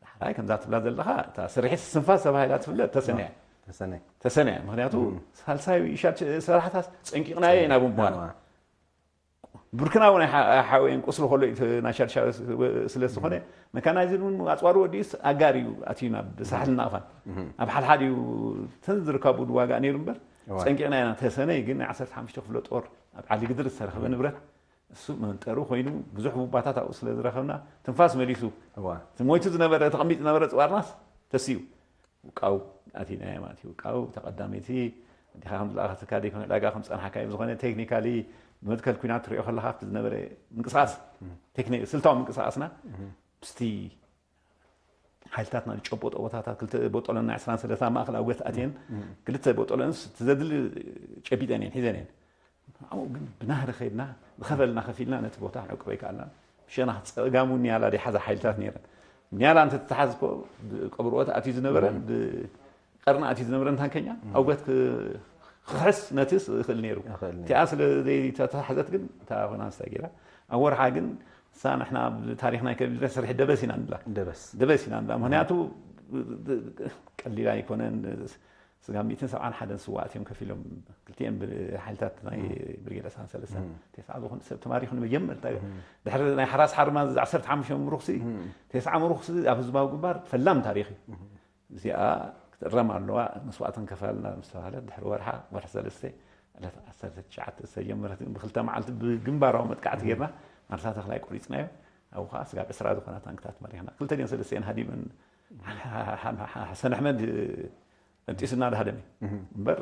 ዳሕራይ ከምዛ ትብላ ዘለኻ እታ ስርሒት ስንፋስ ተባሂላ ትፍለጥ ተሰነያ ተሰነ ተሰነያ ምክንያቱ ሳልሳይ ሻድ ሰራሕታ ፀንቂቕናዮ ኢና ብምባል ብርክና እውን ኣይሓወየን ቁስሊ ከሎ እዩ ናሻድ ሻ ስለ ዝኾነ መካናይዝድ እውን ኣፅዋሩ ወዲኡስ ኣጋር እዩ ኣትዩ ናብ ሳሕል ናቕፋን ኣብ ሓድሓድ እዩ ተን ዝርከቡ ዋጋ ነይሩ እምበር ፀንቂቕና ኢና ተሰነይ ግን ናይ ዓሰርተ ሓሙሽተ ክፍለ ጦር ኣብ ዓሊ ግድር ዝተረኸበ ንብረት እሱ መንጠሩ ኮይኑ ብዙሕ ቡባታት ኣብኡ ስለ ዝረኸብና ትንፋስ መሊሱ እዋ እቲ ሞይቱ ዝነበረ ተቐሚጡ ዝነበረ ፅዋርናስ ተስዩ ውቃው ኣቲናዮ ማለት እዩ ውቃው ተቐዳመይቲ እንዲኻ ከም ዝለኣኸትካ ደይኮነ ዕዳጋ ከም ፀንሓካ እዩ ዝኾነ ቴክኒካሊ ብመትከል ኩናት ትሪኦ ከለካ ኣብቲ ዝነበረ ምንቅስቃስ ቴክኒ- ስልታዊ ምንቅስቃስና ምስቲ ሓይልታትና ዝጨበጦ ቦታታት ክልተ ቦጦሎን ናይ ዕስራን ሰለስታን ማእኸል ኣውገት ኣትየን ክልተ ቦጦሎንስ እቲ ዘድሊ ጨቢጠን እየን ሒዘን እየን ኣብኡ ግን ብናህሪ ከይድና ዝኸፈልና ከፊልና ነቲ ቦታ ክንዕቅቦ ይከኣልና ብሸና ጸጋሙ ኒያላ ደይሓዛ ሓይልታት ነይረን ኒያላ እንተተሓዝ እኮ ብቀብርኦት ኣትዩ ዝነበረን ብቀርኒ ኣትዩ ዝነበረን ታንከኛ ኣውገት ክሕስ ነቲ ይኽእል ነይሩ ይኽእል ነይሩ። እቲኣ ስለ ዘይተተሓዘት ግን እታ ኮይና ንስታይ ገይራ ኣብ ወርሓ ግን እሳ ንሕና ብታሪኽና ከቢድና ስርሒ ደበስ ኢና ንብላ ደበስ ደበስ ኢና ንብላ ምክንያቱ ቀሊል ኣይኮነን ስጋብ ሚእትን ሰብዓን ሓደን ስዋኣት እዮም ከፊሎም ክልቲኤን ብሓይልታት ናይ ብርጌድ ዕስራን ሰለስተን ተስዓ ዝኾነ ሰብ ተማሪኹ ንመጀመርታ ድሕሪ ናይ ሓራስ ሓርማዝ ዓሰርተ ሓሙሽተ ምሩኽሲ ተስዓ ምሩኽሲ ኣብ ህዝባዊ ግንባር ፈላም ታሪኽ እዩ እዚኣ ክትእረም ኣለዋ መስዋእቲ ክንከፍል ኣለና ምስ ተባሃለ ድሕሪ ወርሓ ወርሒ ሰለስተ ዕለት ዓሰርተ ትሽዓተ ዝተጀመረት ግን ብክልተ መዓልቲ ብግንባራዊ መጥቃዕቲ ጌርና ማርሳ ተኽላይ ቆሪፅናዮ። ኣብኡ ከዓ ስጋብ ዕስራ ዝኾና ታንክታት መሪሕና ክልተ ድን ሰለስተን ሃዲመን ሓሰን ኣሕመድ ጠንጢሱና ድሃደመ እምበር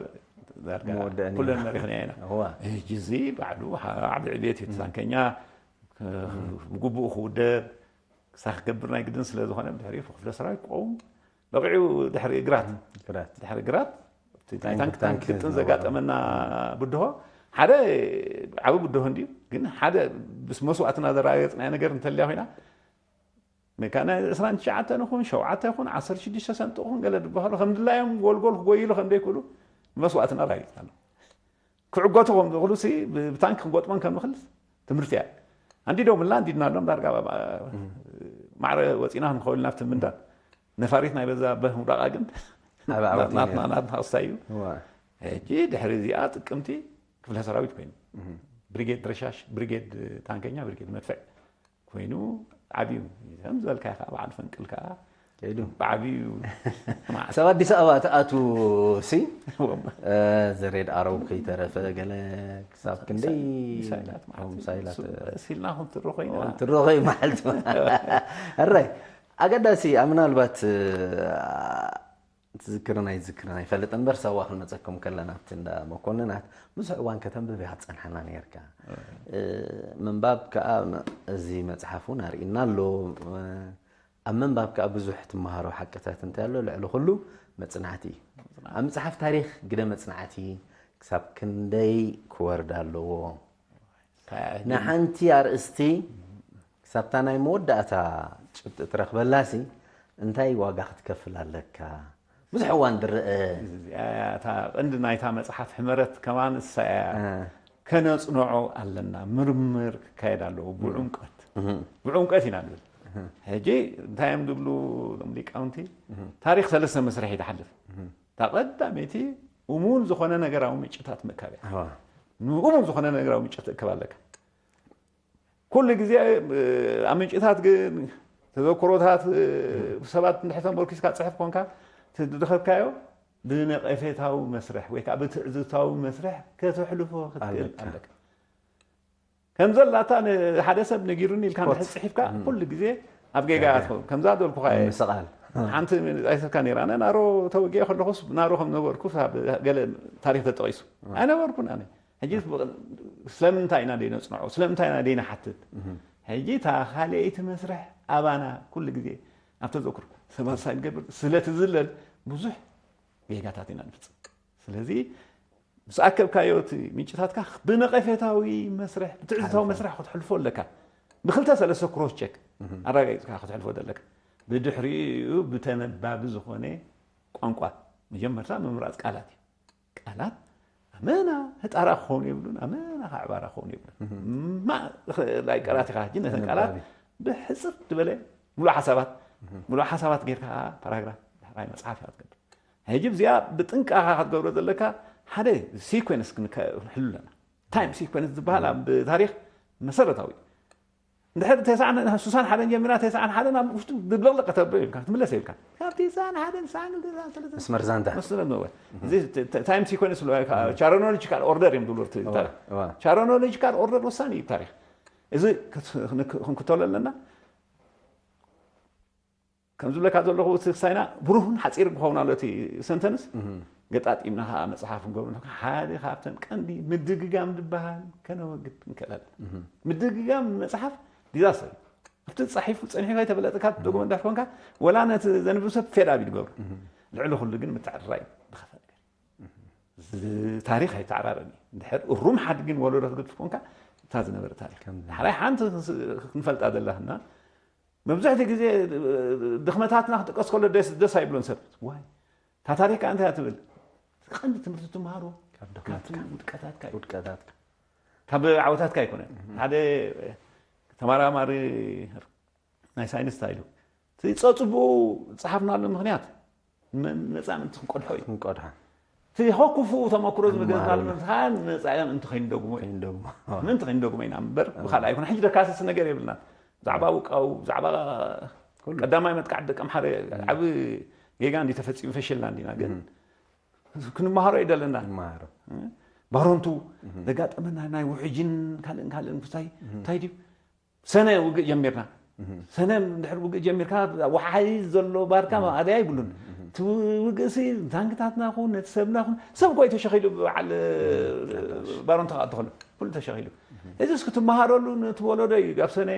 ዳርጋ ኩለን መሪሕና ኢና። ሕጂ እዚ ባዕሉ ዓብዲ ዕብየት እዩ። ታንከኛ ብግቡኡ ክውደብ ክሳ ክገብር ናይ ግድን ስለ ዝኾነ ብድሕሪ ክፍለ ሰራዊት ቆም በቂዑ ድሕሪ ግራት ድሕሪ ግራት ታንክ ታንክ ግጥም ዘጋጠመና ብድሆ ሓደ ዓብ ብድሆ እንዲዩ ግን ሓደ ምስ መስዋእትና ዘረጋገፅናዮ ነገር እንተልያ ኮይና መካና ዕስራን ትሽዓተን ይኹን ሸውዓተ ይኹን ዓሰርተ ሽዱሽተ ሰንጥቑ ይኹን ገለ ዝበሃሉ ከም ድላዮም ጎልጎል ክጎይሉ ከም ዘይክእሉ መስዋእትና ኣረጋጊፅና ኣሎ። ክዕገቱ ከም ዝኽእሉ ሲ ብታንክ ክንጎጥሞን ከም ንኽእል ትምህርቲ እያ። ኣንዲዶምላ ኣንዲድናሎም ዳርጋ ማዕረ ወፂና ክንኸውን ናብቲ ምንዳድ ነፋሪት ናይ በዛበህ ምውዳቓ ግን ናትና ናትና ክስታይ እዩ። ሕጂ ድሕሪ እዚኣ ጥቅምቲ ክፍለ ሰራዊት ኮይኑ ብሪጌድ ረሻሽ፣ ብሪጌድ ታንከኛ፣ ብሪጌድ መድፍዕ ኮይኑ ዓብዩ ከም ዝበልካዮ ከዓ በዓል ፈንቅል ከዓ ከይዱ ብዓብዩ ሰብ ኣዲስ ኣበባ ትኣቱ ሲ ዘሬድ ኣረው ከይተረፈ ገለ ክሳብ ክንደይ ሚሳይላት ማለት ሚሳይላት ሲልና ክንትሮ ኮይና ትረኸዩ መዓልቲ እራይ ኣገዳሲ ምናልባት ትዝክርን ኣይዝክርን ኣይፈልጥ እምበር ሳዋ ክንመፀኩም ከለና ኣብቲ እንዳ መኮንናት ብዙሕ እዋን ከተንብብ ኢኻ ትፀንሓና ነርካ ምንባብ ከዓ እዚ መፅሓፍ እውን ኣርእና ኣሎ ኣብ ምንባብ ከዓ ብዙሕ ትመሃሮ ሓቅታት እንታይ ኣሎ ልዕሊ ኩሉ መፅናዕቲ እዩ ኣብ መፅሓፍ ታሪክ ግደ መፅናዕቲ ክሳብ ክንደይ ክወርድ ኣለዎ ንሓንቲ ኣርእስቲ ክሳብታ ናይ መወዳእታ ጭብጢ ትረክበላሲ እንታይ ዋጋ ክትከፍል ኣለካ ብዙሕ እዋን ዝረአ እታ ቀንዲ ናይታ መፅሓፍ ሕመረት ከማን እሳ እያ ከነፅንዖ ኣለና ምርምር ክካየድ ኣለዎ ብዕምቀት ብዕምቀት ኢና ንብል ሕጂ እንታይ እዮም ዝብሉ ዞም ሊቃውንቲ ታሪክ ሰለስተ መስርሕ ይትሓልፍ እታ ቀዳመይቲ እሙን ዝኾነ ነገራዊ ምንጭታት ምእካብ እያ እሙን ዝኾነ ነገራዊ ምንጭ ትእከብ ኣለካ ኩሉ ግዜ ኣብ ምንጭታት ግን ተዘክሮታት ሰባት እንድሕር ተመርኪስካ ትፅሕፍ ኮንካ ዝረኸብካዮ ብነቐፌታዊ መስርሕ ወይ ከዓ ብትዕዝብታዊ መስርሕ ከተሕልፎ ክትክእል ኣለካ ከም ዘላታ ሓደ ሰብ ነጊሩኒ ኢልካ እንድሕር ፅሒፍካ ኩሉ ግዜ ኣብ ጌጋ ትኸውን ከምዛ ዝበልኩኻ ምስቓል ሓንቲ ኣይሰካ ነራ ኣነ ናሮ ተወጊአ ከለኹስ ናሮ ከም ነበርኩ ገለ ታሪክ ተጠቂሱ ኣይነበርኩን ኣነ ሕጂ ስለምንታይ ኢና ደይነፅንዖ ስለምንታይ ኢና ደይንሓትት ሕጂ እታ ካልኣይቲ መስርሕ ኣባና ኩሉ ግዜ ኣብ ተዘክር ሰባት ሳይ ንገብር ስለትዝለል ብዙሕ ጌጋታት ኢና ንፍፅም ስለዚ ምስ ኣከብካዮ እቲ ምንጭታትካ ብነቐፌታዊ መስርሕ ብትዕዝታዊ መስርሕ ክትሕልፎ ኣለካ ብክልተ ሰለስተ ክሮስ ቸክ ኣረጋጊፅካ ክትሕልፎ ዘለካ ብድሕሪኡ ብተነባቢ ዝኾነ ቋንቋ መጀመርታ ምምራፅ ቃላት እዩ ቃላት ኣመና ህጣራ ክኸውን የብሉን ኣመና ካዕባራ ክኸውን የብሉን ማ ቃላት ኢኻ ሕጂ ነተን ቃላት ብሕፅር ዝበለ ሙሉእ ሓሳባት ሙሉእ ሓሳባት ጌርካ ፓራግራፍ ዳሕራይ መፅሓፍ ኢኻ ትገብር ሕጂ እዚኣ ብጥንቃኻ ክትገብሮ ዘለካ ሓደ ሲኮንስ ክንሕሉ ኣለና ታይም ሲኮንስ ዝበሃል ኣብ ታሪክ መሰረታዊ እንድሕር ተስዓን ሱሳን ሓደን ጀሚራ ተስዓን ሓደን ኣብ ውሽጡ ድብልቕልቕ ከተብሎ ኢልካ ክትምለስ ኢልካ ካብ ተስዓን ሓደን ተስዓን ክልተ ተስዓን ሰለስተ መስመር ዛንታ መስመር ነበረ እዚ ታይም ሲኮንስ ቻሮኖሎጂካል ኦርደር እዮም ዝብሉ ቻሮኖሎጂካል ኦርደር ወሳኒ እዩ ታሪክ እዚ ክንክተሎ ኣለና ከም ዝብለካ ዘለኹ እቲ ክሳይና ብሩህን ሓፂር ክኸውን ኣሎ እቲ ሰንተንስ ገጣጢምና ከዓ መፅሓፍ ንገብሩ ሓደ ካብተን ቀንዲ ምድግጋም ዝበሃል ከነወግድ ንክእል ኣለና ምድግጋም መፅሓፍ ዲዛስተር እዩ ኣብቲ ፃሒፉ ፀኒሑ ከይተፈለጠካ ትደግሞ እንድሕር ኮንካ ወላ ነቲ ዘንብብ ሰብ ፌድ ኣብ ይድገሩ ልዕሊ ኩሉ ግን ምትዕርራይ ዝኸፈል ታሪክ ኣይተዓራረን እዩ እንድሕር እሩም ሓድግን ወለዶ ክትግድፍ ኮንካ እታ ዝነበረ ታሪክ ሓራይ ሓንቲ ክንፈልጣ ዘለና መብዛሕትኡ ግዜ ድኽመታትና ክጥቀስ ከሎ ደስ ኣይብሎን ሰብ ዋይ እታ ታሪክ እንታይ ትብል ቀንዲ ትምህርቲ ትምሃሮ ካብቲ ውድቀታትካ እዩ ውድቀታትካ ካብ ዓወታትካ ኣይኮነን ሓደ ተመራማሪ ናይ ሳይንስ እንታይ ኢሉ እቲ ፀፅቡኡ ዝፀሓፍናሉ ምክንያት መፃ ምእንቲ ክንቀድሖ እዩ ክንቀድሖ እቲ ከኩፉ ተመክሮ ዝገዝናሉ ምንታይ መፃ ምእንቲ ከይንደግሞ እዩ ምእንቲ ከይንደግሞ ኢና እምበር ብካልእ ኣይኮነ ሕጂ ደካሰሲ ነገር የብልና ብዛዕባ ውቃው ብዛዕባ ቀዳማይ መጥቃዕቲ ደቂ ኣምሓረ ዓብ ጌጋ እንዲ ተፈፂሙ ፈሽልና እንዲና ግን ክንመሃሮ እዩ ደለና ባሮንቱ ዘጋጠመና ናይ ውሕጅን ካልእን ካልእን ክሳይ እንታይ ድዩ ሰነ ውግእ ጀሚርና ሰነ ድሕር ውግእ ጀሚርካ ወሓይ ዘሎ ባርካ ማእለያ ይብሉን እቲ ውግእሲ ታንክታትና ኹን ነቲ ሰብና ኹን ሰብ ኮይ ተሸኺሉ ብበዓል ባሮንቱ ክኣቱ ከሎ ኩሉ ተሸኺሉ እዚ እስኪ ትመሃረሉ ነቲ ወለዶ እዩ ኣብ ሰነ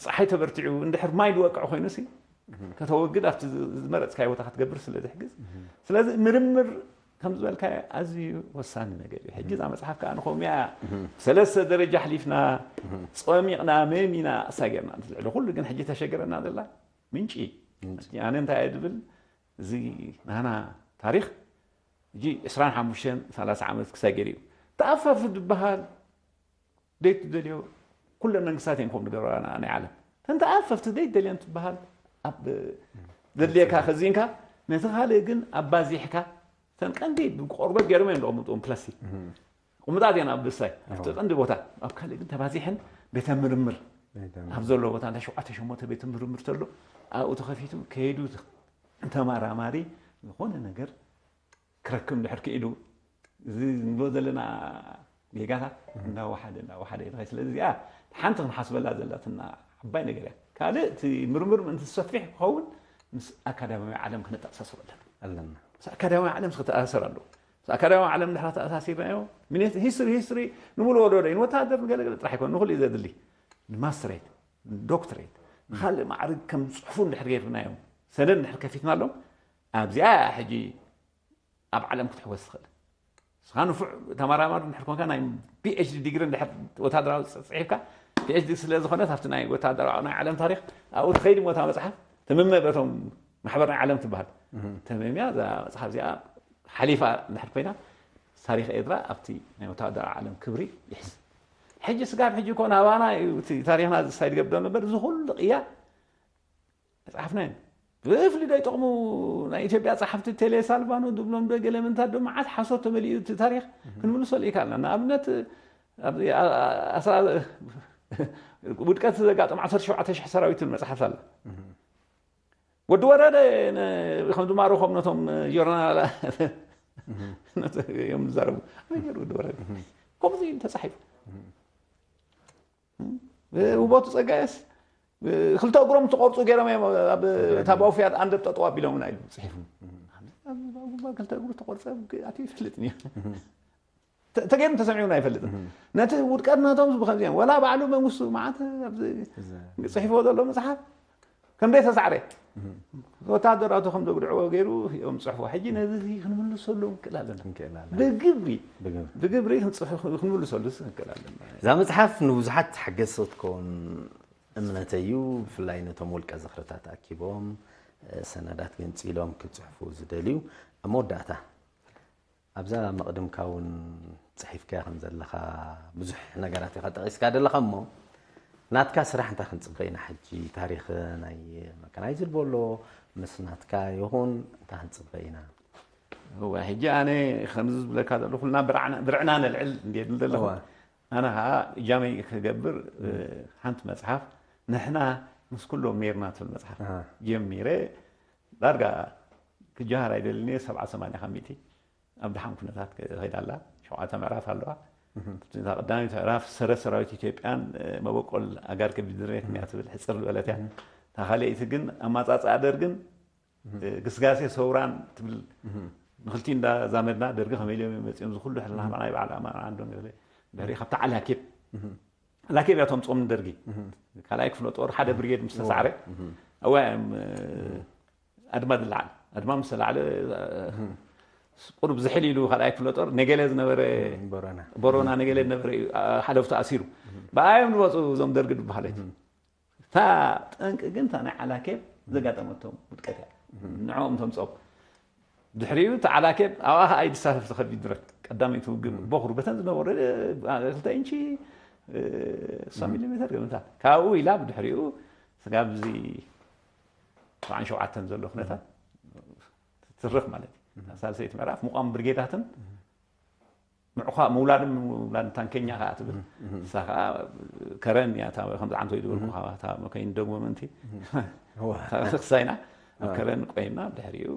ፀሓይ ተበርቲዑ እንድሕር ማይ ዝወቅዕ ኮይኑሲ ከተወግድ ኣብቲ ዝመረፅካዮ ቦታ ክትገብር ስለ ዝሕግዝ ስለዚ ምርምር ከም ዝበልካዮ ኣዝዩ ወሳኒ ነገር እዩ ሕጂ እዛ መፅሓፍ ከዓ ንኸምያ ሰለስተ ደረጃ ኣሕሊፍና ፀሚቕና መሚና ኣሳጊርና ልዕሊ ኩሉ ግን ሕጂ ተሸግረና ዘላ ምንጪ ኣነ እንታይ እየ ዝብል እዚ ናና ታሪክ ሕጂ ዕስራን ሓሙሽተን ሰላሳ ዓመት ክሳገር እዩ ተኣፋፊ ዝበሃል ደይ ትደልዮ ኩለን መንግስታት እዮም ከም ዝገብራ ናይ ዓለም ተንተ ኣፈፍቲ ደይ ደልዮን ትበሃል ኣብ ዘድልየካ ከዚንካ ነቲ ካልእ ግን ኣባዚሕካ ተን ቀንዲ ብቆርበት ገይሮም እዮም ዝቐምጥዎም ፕላስቲክ ቁምጣት እየን ኣብ ብሳይ ኣብቲ ቀንዲ ቦታ ኣብ ካልእ ግን ተባዚሐን ቤተ ምርምር ኣብ ዘሎ ቦታ እንዳ ሸውዓተ ሸሞተ ቤተ ምርምር ተሎ ኣብኡ ተኸፊቱ ከይዱ ተመራማሪ ዝኾነ ነገር ክረክብ እንድሕር ክኢሉ እዚ ንብሎ ዘለና ጌጋታት እንዳወሓደ እንዳወሓደ ይኸ ስለዚ እዚኣ ሓንቲ ክንሓስበላ ዘለትና ዓባይ ነገር እያ ካልእ እቲ ምርምር ምእንቲ ዝሰፊሕ ክኸውን ምስ ኣካዳሚያዊ ዓለም ክነተኣሳስሮ ኣለና ኣለና ምስ ኣካዳሚያዊ ዓለም ክተኣሳሰር ኣለዎ ምስ ኣካዳሚያዊ ዓለም ድሕራ ተኣሳሲርናዮ ሚኒት ሂስትሪ ሂስትሪ ንምሉ ወለዶ ንወታደር ንገለገለ ጥራሕ ይኮን ንኩሉ እዩ ዘድሊ ንማስትሬት ዶክትሬት ንካልእ ማዕርግ ከም ዝፅሕፉ እንድሕር ገይርናዮም ሰነድ እንድሕር ከፊትናሎም ኣብዚኣ ሕጂ ኣብ ዓለም ክትሕወስ ትኽእል ንስኻ ንፉዕ ተመራማሪ እንድሕር ኮንካ ናይ ፒኤችዲ ዲግሪ እንድሕር ወታደራዊ ፅሒፍካ ፒኤችዲ ስለ ዝኾነት ኣብቲ ናይ ወታደራዊ ናይ ዓለም ታሪክ ኣብኡ ትኸይድ ሞታ መፅሓፍ ትምመ በቶም ማሕበር ናይ ዓለም ትበሃል ተመምያ እዛ መፅሓፍ እዚኣ ሓሊፋ እንድሕር ኮይና ታሪክ ኤርትራ ኣብቲ ናይ ወታደራዊ ዓለም ክብሪ ይሕዝ ሕጂ ስጋብ ሕጂ ኮን ኣባና እዩ እቲ ታሪክና ዝሳይድ ገብዶ ነበር እዚ ኩሉ ቅያ መፅሓፍና እዩ ብፍሊ ዶ ይጠቕሙ ናይ ኢትዮጵያ ፀሓፍቲ ቴሌ ሳልቫኖ ድብሎም ዶ ገለ ምንታት ዶ መዓት ሓሶት ተመሊኡ እቲ ታሪክ ክንምልሶ ልኢካ ኣለና ንኣብነት ውድቀት ዘጋጠም ዓሰርተ ሸውዓተ ሽሕ ሰራዊት መፅሓፍ ኣላ ወዲ ወረደ ከም ዝማረኾም ነቶም ጆርናላ እዮም ዝዛረቡ ወዲ ወረደ ከምዚ ተፃሒፉ ውበቱ ፀጋየስ ክልተ እግሮም ትቆርፁ ገይሮም እዮም ኣብ ታባውፍያት ኣንደብ ጠጠው ኣቢሎምና ኢሉ ፅሒፉ ክልተ እግሩ ተቆርፀ ኣትዩ ይፈልጥ ተገይሩ ተሰሚዑና ኣይፈልጥን ነቲ ውድቀት ናቶም ብከምዚ እዮም ወላ ባዕሉ መንግስቱ መዓት ፅሒፍዎ ዘሎ መፅሓፍ ከም ደይ ተሳዕረ ወታደራቱ ከም ዘጉድዕዎ ገይሩ እዮም ፅሕፎ ሕጂ ነዚ ክንምልሰሉ ንክእል ኣለና ብግብሪ ብግብሪ ክንምልሰሉ ንክእል ኣለና እዛ መፅሓፍ ንብዙሓት ሓገዝቲ ክትከውን እምነተይ እዩ ብፍላይ ነቶም ውልቀ ዝኽርታት ኣኪቦም ሰነዳት ገንፂሎም ክፅሕፉ ዝደልዩ ኣብ መወዳእታ ኣብዛ መቕድምካ እውን ፅሒፍካያ ከም ዘለኻ ብዙሕ ነገራት ኢኻ ጠቒስካ ዘለኻ እሞ ናትካ ስራሕ እንታይ ክንፅበ ኢና ሕጂ ታሪክ ናይ መካናይዝድ በሎ ምስ ናትካ ይኹን እንታይ ክንፅበ ኢና እዋ ሕጂ ኣነ ከምዚ ዝብለካ ዘሎ ኩልና ብርዕና ነልዕል እንዴ ዘለኹ ኣነ ከዓ እጃመይ ክገብር ሓንቲ መፅሓፍ ንሕና ምስ ኩሎም ሜርና ትብል መፅሓፍ ጀሚረ ዳርጋ ክጀሃር ኣይደልን እየ ሰብዓ ሰማንያ ካብ ሚእቲ ኣብ ድሓን ኩነታት ከይዳ ኣላ ሸውዓተ ምዕራፍ ኣለዋ እታ ቀዳሚት ምዕራፍ ሰረ ሰራዊት ኢትዮጵያን መበቆል ኣጋር ከቢድ ድሬትን እያ ትብል ሕፅር ዝበለት እያ እታ ካልኣይቲ ግን ኣማፃፅኣ ደርግን ግስጋሴ ሰውራን ትብል ንክልቲ እንዳዛመድና ደርጊ ከመይ ኢሎም እዮም መፂኦም ዝኩሉ ሕልና ናይ ባዕላ ኣማራ ዓንዶም ገለ ድሕሪ ካብቲ ዓላኬብ ዓላኬብ እያ ተምፅኦም ንደርጊ ካልኣይ ክፍለ ጦር ሓደ ብርጌድ ምስ ተሳዕረ እዋ እዮም ኣድማ ዝለዓል ኣድማ ምስ ተላዕለ ቁሩብ ዝሕል ኢሉ ካልኣይ ክፍለ ጦር ነገለ ዝነበረ ቦሮና ነገለ ዝነበረ እዩ ሓለፍቱ ኣሲሩ ብኣዮም ዝመፁ እዞም ደርጊ ዝበሃለት እታ ጠንቂ ግን እታ ናይ ዓላኬብ ዘጋጠመቶም ውድቀት እያ ንዕኦም ተምፅኦም ድሕሪኡ እቲ ዓላኬብ ኣብኣ ከዓ ይድሳፈፍ ተኸቢድ ብረት ቀዳመይቲ ውግእ ቦኽሩ በተን ዝነበሩ ክልተ ኢንቺ እሳ ሚሊሜተር ገምታ ካብኡ ኢላ ብድሕሪኡ ስጋብ እዚ ሰብዓን ሸውዓተን ዘሎ ኩነታት ትትርኽ ማለት እዩ ሳልሰይቲ ምዕራፍ ምቋም ብርጌዳትን ምዕኳ ምውላድን ምውላድ ታንከኛ ከዓ ትብል እሳ ከዓ ከረን እያ ከምዚ ዓንቶ ይድበልኩ መከይን ደግሞ ምንቲ ክሳይና ኣብ ከረን ቆይና ድሕሪኡ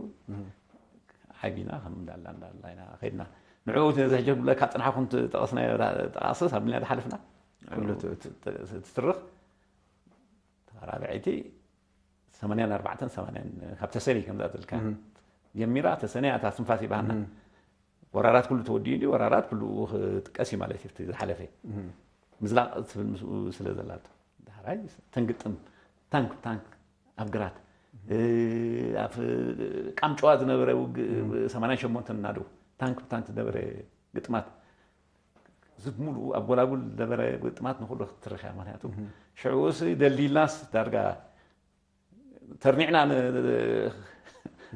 ሓቢና ከም እንዳላ እንዳላ ኢና ከይድና ንዕኡ ነዚ ሕጂ ክብለካ ዝጸናሕኩ እንተጠቐስናዮ ጠቓስስ ኣቢልና ዝሓለፍና ኩሉ ት- ት- ት- ትትርኽ ራብዐይቲ ሰማንያን ኣርባዕተን ሰማንያን ካብ ተሰነይ ከም ዝኣተልካ ጀሚራ ተሰነይ ኣታ ትንፋስ ይባህና ወራራት ኩሉ ተወዲኡ እንዲ ወራራት ኩሉ ክጥቀስ እዩ ማለት እዩ እቲ ዝሓለፈ ምዝላቕ ትብል ምስኡ ስለ ዘላቶ ዳሕራይ ተንግጥም ታንክ ታንክ ኣብ ግራት ኣብ ቃምጨዋ ዝነበረ ውግእ ሰማንያን ሸሞንተን ናደው ታንክ ታንክ ዝነበረ ግጥማት ዝሙሉ ኣብ ጎላጉል ዝነበረ ግጥማት ንኩሉ ክትትርኽ እያ ምክንያቱ ሽዑ ደልዲልናስ ዳርጋ ተርኒዕና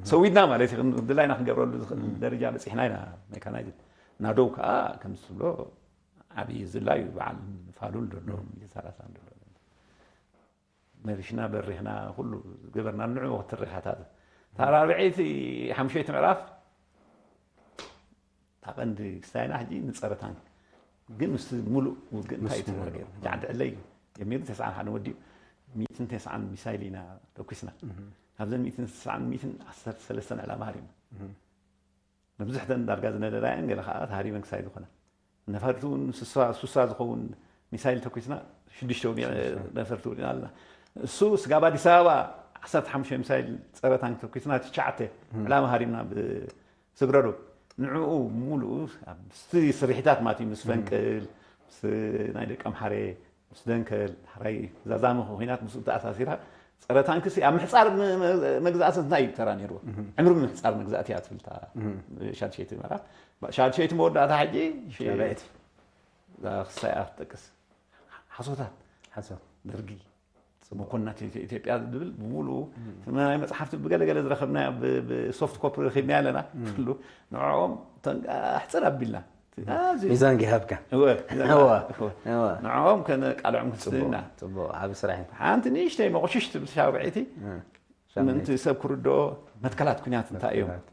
ሰዊድና ማለት እዩ ድላይና ክንገብረሉ ዝኽእል ደረጃ በፂሕና ኢና ሜካናይዝድ ናደው ከዓ ከም ዝብሎ ዓብዪ ዝላ እዩ በዓል ፋሉል ዘሎ ሚሊተራሳን ዘሎ መሪሽና በሪኽና ኩሉ ዝገበርና ንዑ ክትርኻታት ታራብዐይቲ ሓምሸይቲ ምዕራፍ ታቐንዲ ክስታይና ሕጂ ንፀረ ታንክ ግን ምስ ሙሉእ ውግእ እንታይ እዩ ተዛረገ ጃዕዲ ዕለይ ጀሚሩ ተስዓን ሓደ ወዲኡ ሚትን ተስዓን ሚሳይል ኢና ተኩስና ካብዘን ሚትን ተስዓን ሚትን ዓሰርተ ሰለስተን ዕላማ ሃሪምና መብዝሕተን ዳርጋ ዝነደዳ እየን ገለ ከዓ ተሃሪመን ክሳይ ዝኾና ነፈርቲ እውን ስሳ ስሳ ዝኸውን ሚሳይል ተኩስና ሽዱሽተ ወዲቐ ነፈርቲ ወዲቕና ኣለና እሱ ስጋብ ኣዲስ ኣበባ ዓሰርተ ሓሙሽተ ሚሳይል ፀረ ታንክ ተኩስና ትሽዓተ ዕላማ ሃሪምና ብስግረዶ ንዕኡ ሙሉኡ ስቲ ስርሒታት ማለት እዩ ምስ ፈንቅል ምስ ናይ ደቂ ኣምሓሬ ምስ ደንከል ዳሕራይ ዛዛሚ ኮይናት ምስኡ ተኣሳሲራ ፀረ ታንክሲ ኣብ ምሕፃር መግዛእቲ እንታይ እዩ ተራ ነይርዎ ዕምሪ ምሕፃር መግዛእቲ እያ ትብል ሻድሸይቲ መራ ሻድሸይቲ መወዳእታ ሕጂ ክሳይ ክትጠቅስ ሓሶታት ደርጊ መኮንናት ኢትዮጵያ ዝብል ብምሉ ናይ መፅሓፍቲ ብገለገለ ዝረከብና ብሶፍት ኮፒ ረኪብና ኣለና ኩሉ ንዕኦም ኣሕፅር ኣቢልና ሚዛን ጊሃብካ ንዕኦም ከነቃልዖም ክትስልና ፅቡቅ ዓብ ስራሕ ሓንቲ ንእሽተይ መቁሽሽ ትብል ሻውብዒቲ ምእንቲ ሰብ ክርድኦ መትከላት ኩንያት እንታይ እዮም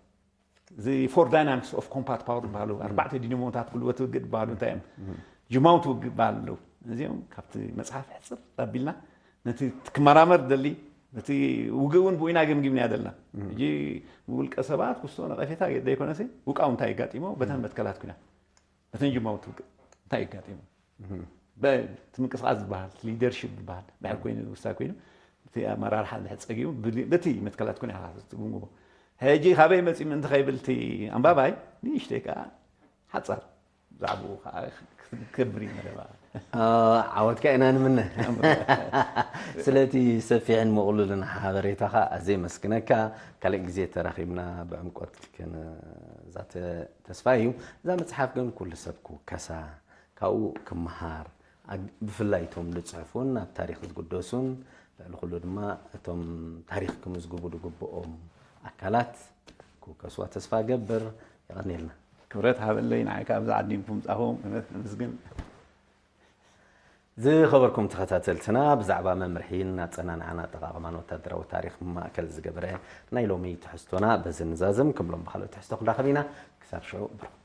እዚ four dynamics of combat power ዝበሃሉ ኣርባዕተ ዲናሞታት ጉልበት ውግእ ዝበሃሉ እንታይ እዮም ጅማውቲ ውግእ ዝበሃሉ ኣለዉ እዚኦም ካብቲ መፅሓፍ ሕፅር ኣቢልና ነቲ ክመራመር ደሊ ነቲ ውግእ እውን ብኢና ገምጊምና ዘለና ሕጂ ውልቀ ሰባት ክስቶ ነቐፌታ ዘይኮነሲ ውቃው እንታይ የጋጢሞ በተን መትከላት ኩና በተን ጅማውቲ ውግእ እንታይ የጋጢሞ እቲ ምንቅስቃስ ዝበሃል ሊደርሽፕ ዝበሃል ድሕር ኮይኑ ውሳይ ኮይኑ እቲ ኣመራርሓ ድሕር ፀጊሙ በቲ መትከላት ኩና ትግምግሞ ሕጂ ካበይ መፂኡ ምእንቲ ከይብል እቲ ኣንባባይ ንእሽተይ ከዓ ሓፃር ብዛዕባኡ ከዓ ክትገብር እዩ መደባ ዓወትካ ኢና ንምነ ስለቲ ሰፊሕን ምቕሉልን ሓበሬታኻ ኣዘይ መስግነካ ካልእ ግዜ ተራኺብና ብዕምቆት ክንዛተ ተስፋ እዩ እዛ መፅሓፍ ግን ኩሉ ሰብ ክውከሳ ካብኡ ክመሃር ብፍላይ እቶም ዝፅሕፉን ኣብ ታሪክ ዝግደሱን ልዕሊ ኩሉ ድማ እቶም ታሪክ ክምዝግቡ ዝግብኦም ኣካላት ክውከስዋ ተስፋ ገብር የቐንየልና ክብረት ሃበለይ ንዓይ ካብ ዝዓዲምኩም ፃኹም እውነት ንምስግን ዝኸበርኩም ተኸታተልትና ብዛዕባ መምርሒን ኣፀናንዓን ኣጠቓቕማን ወታደራዊ ታሪክ ማእከል ዝገበረ ናይ ሎሚ ትሕዝቶና በዚ ንዛዝም ክምሎም ብካልኦት ትሕዝቶ ክንራኸብ ኢና ክሳብ ሽዑ ብርኹም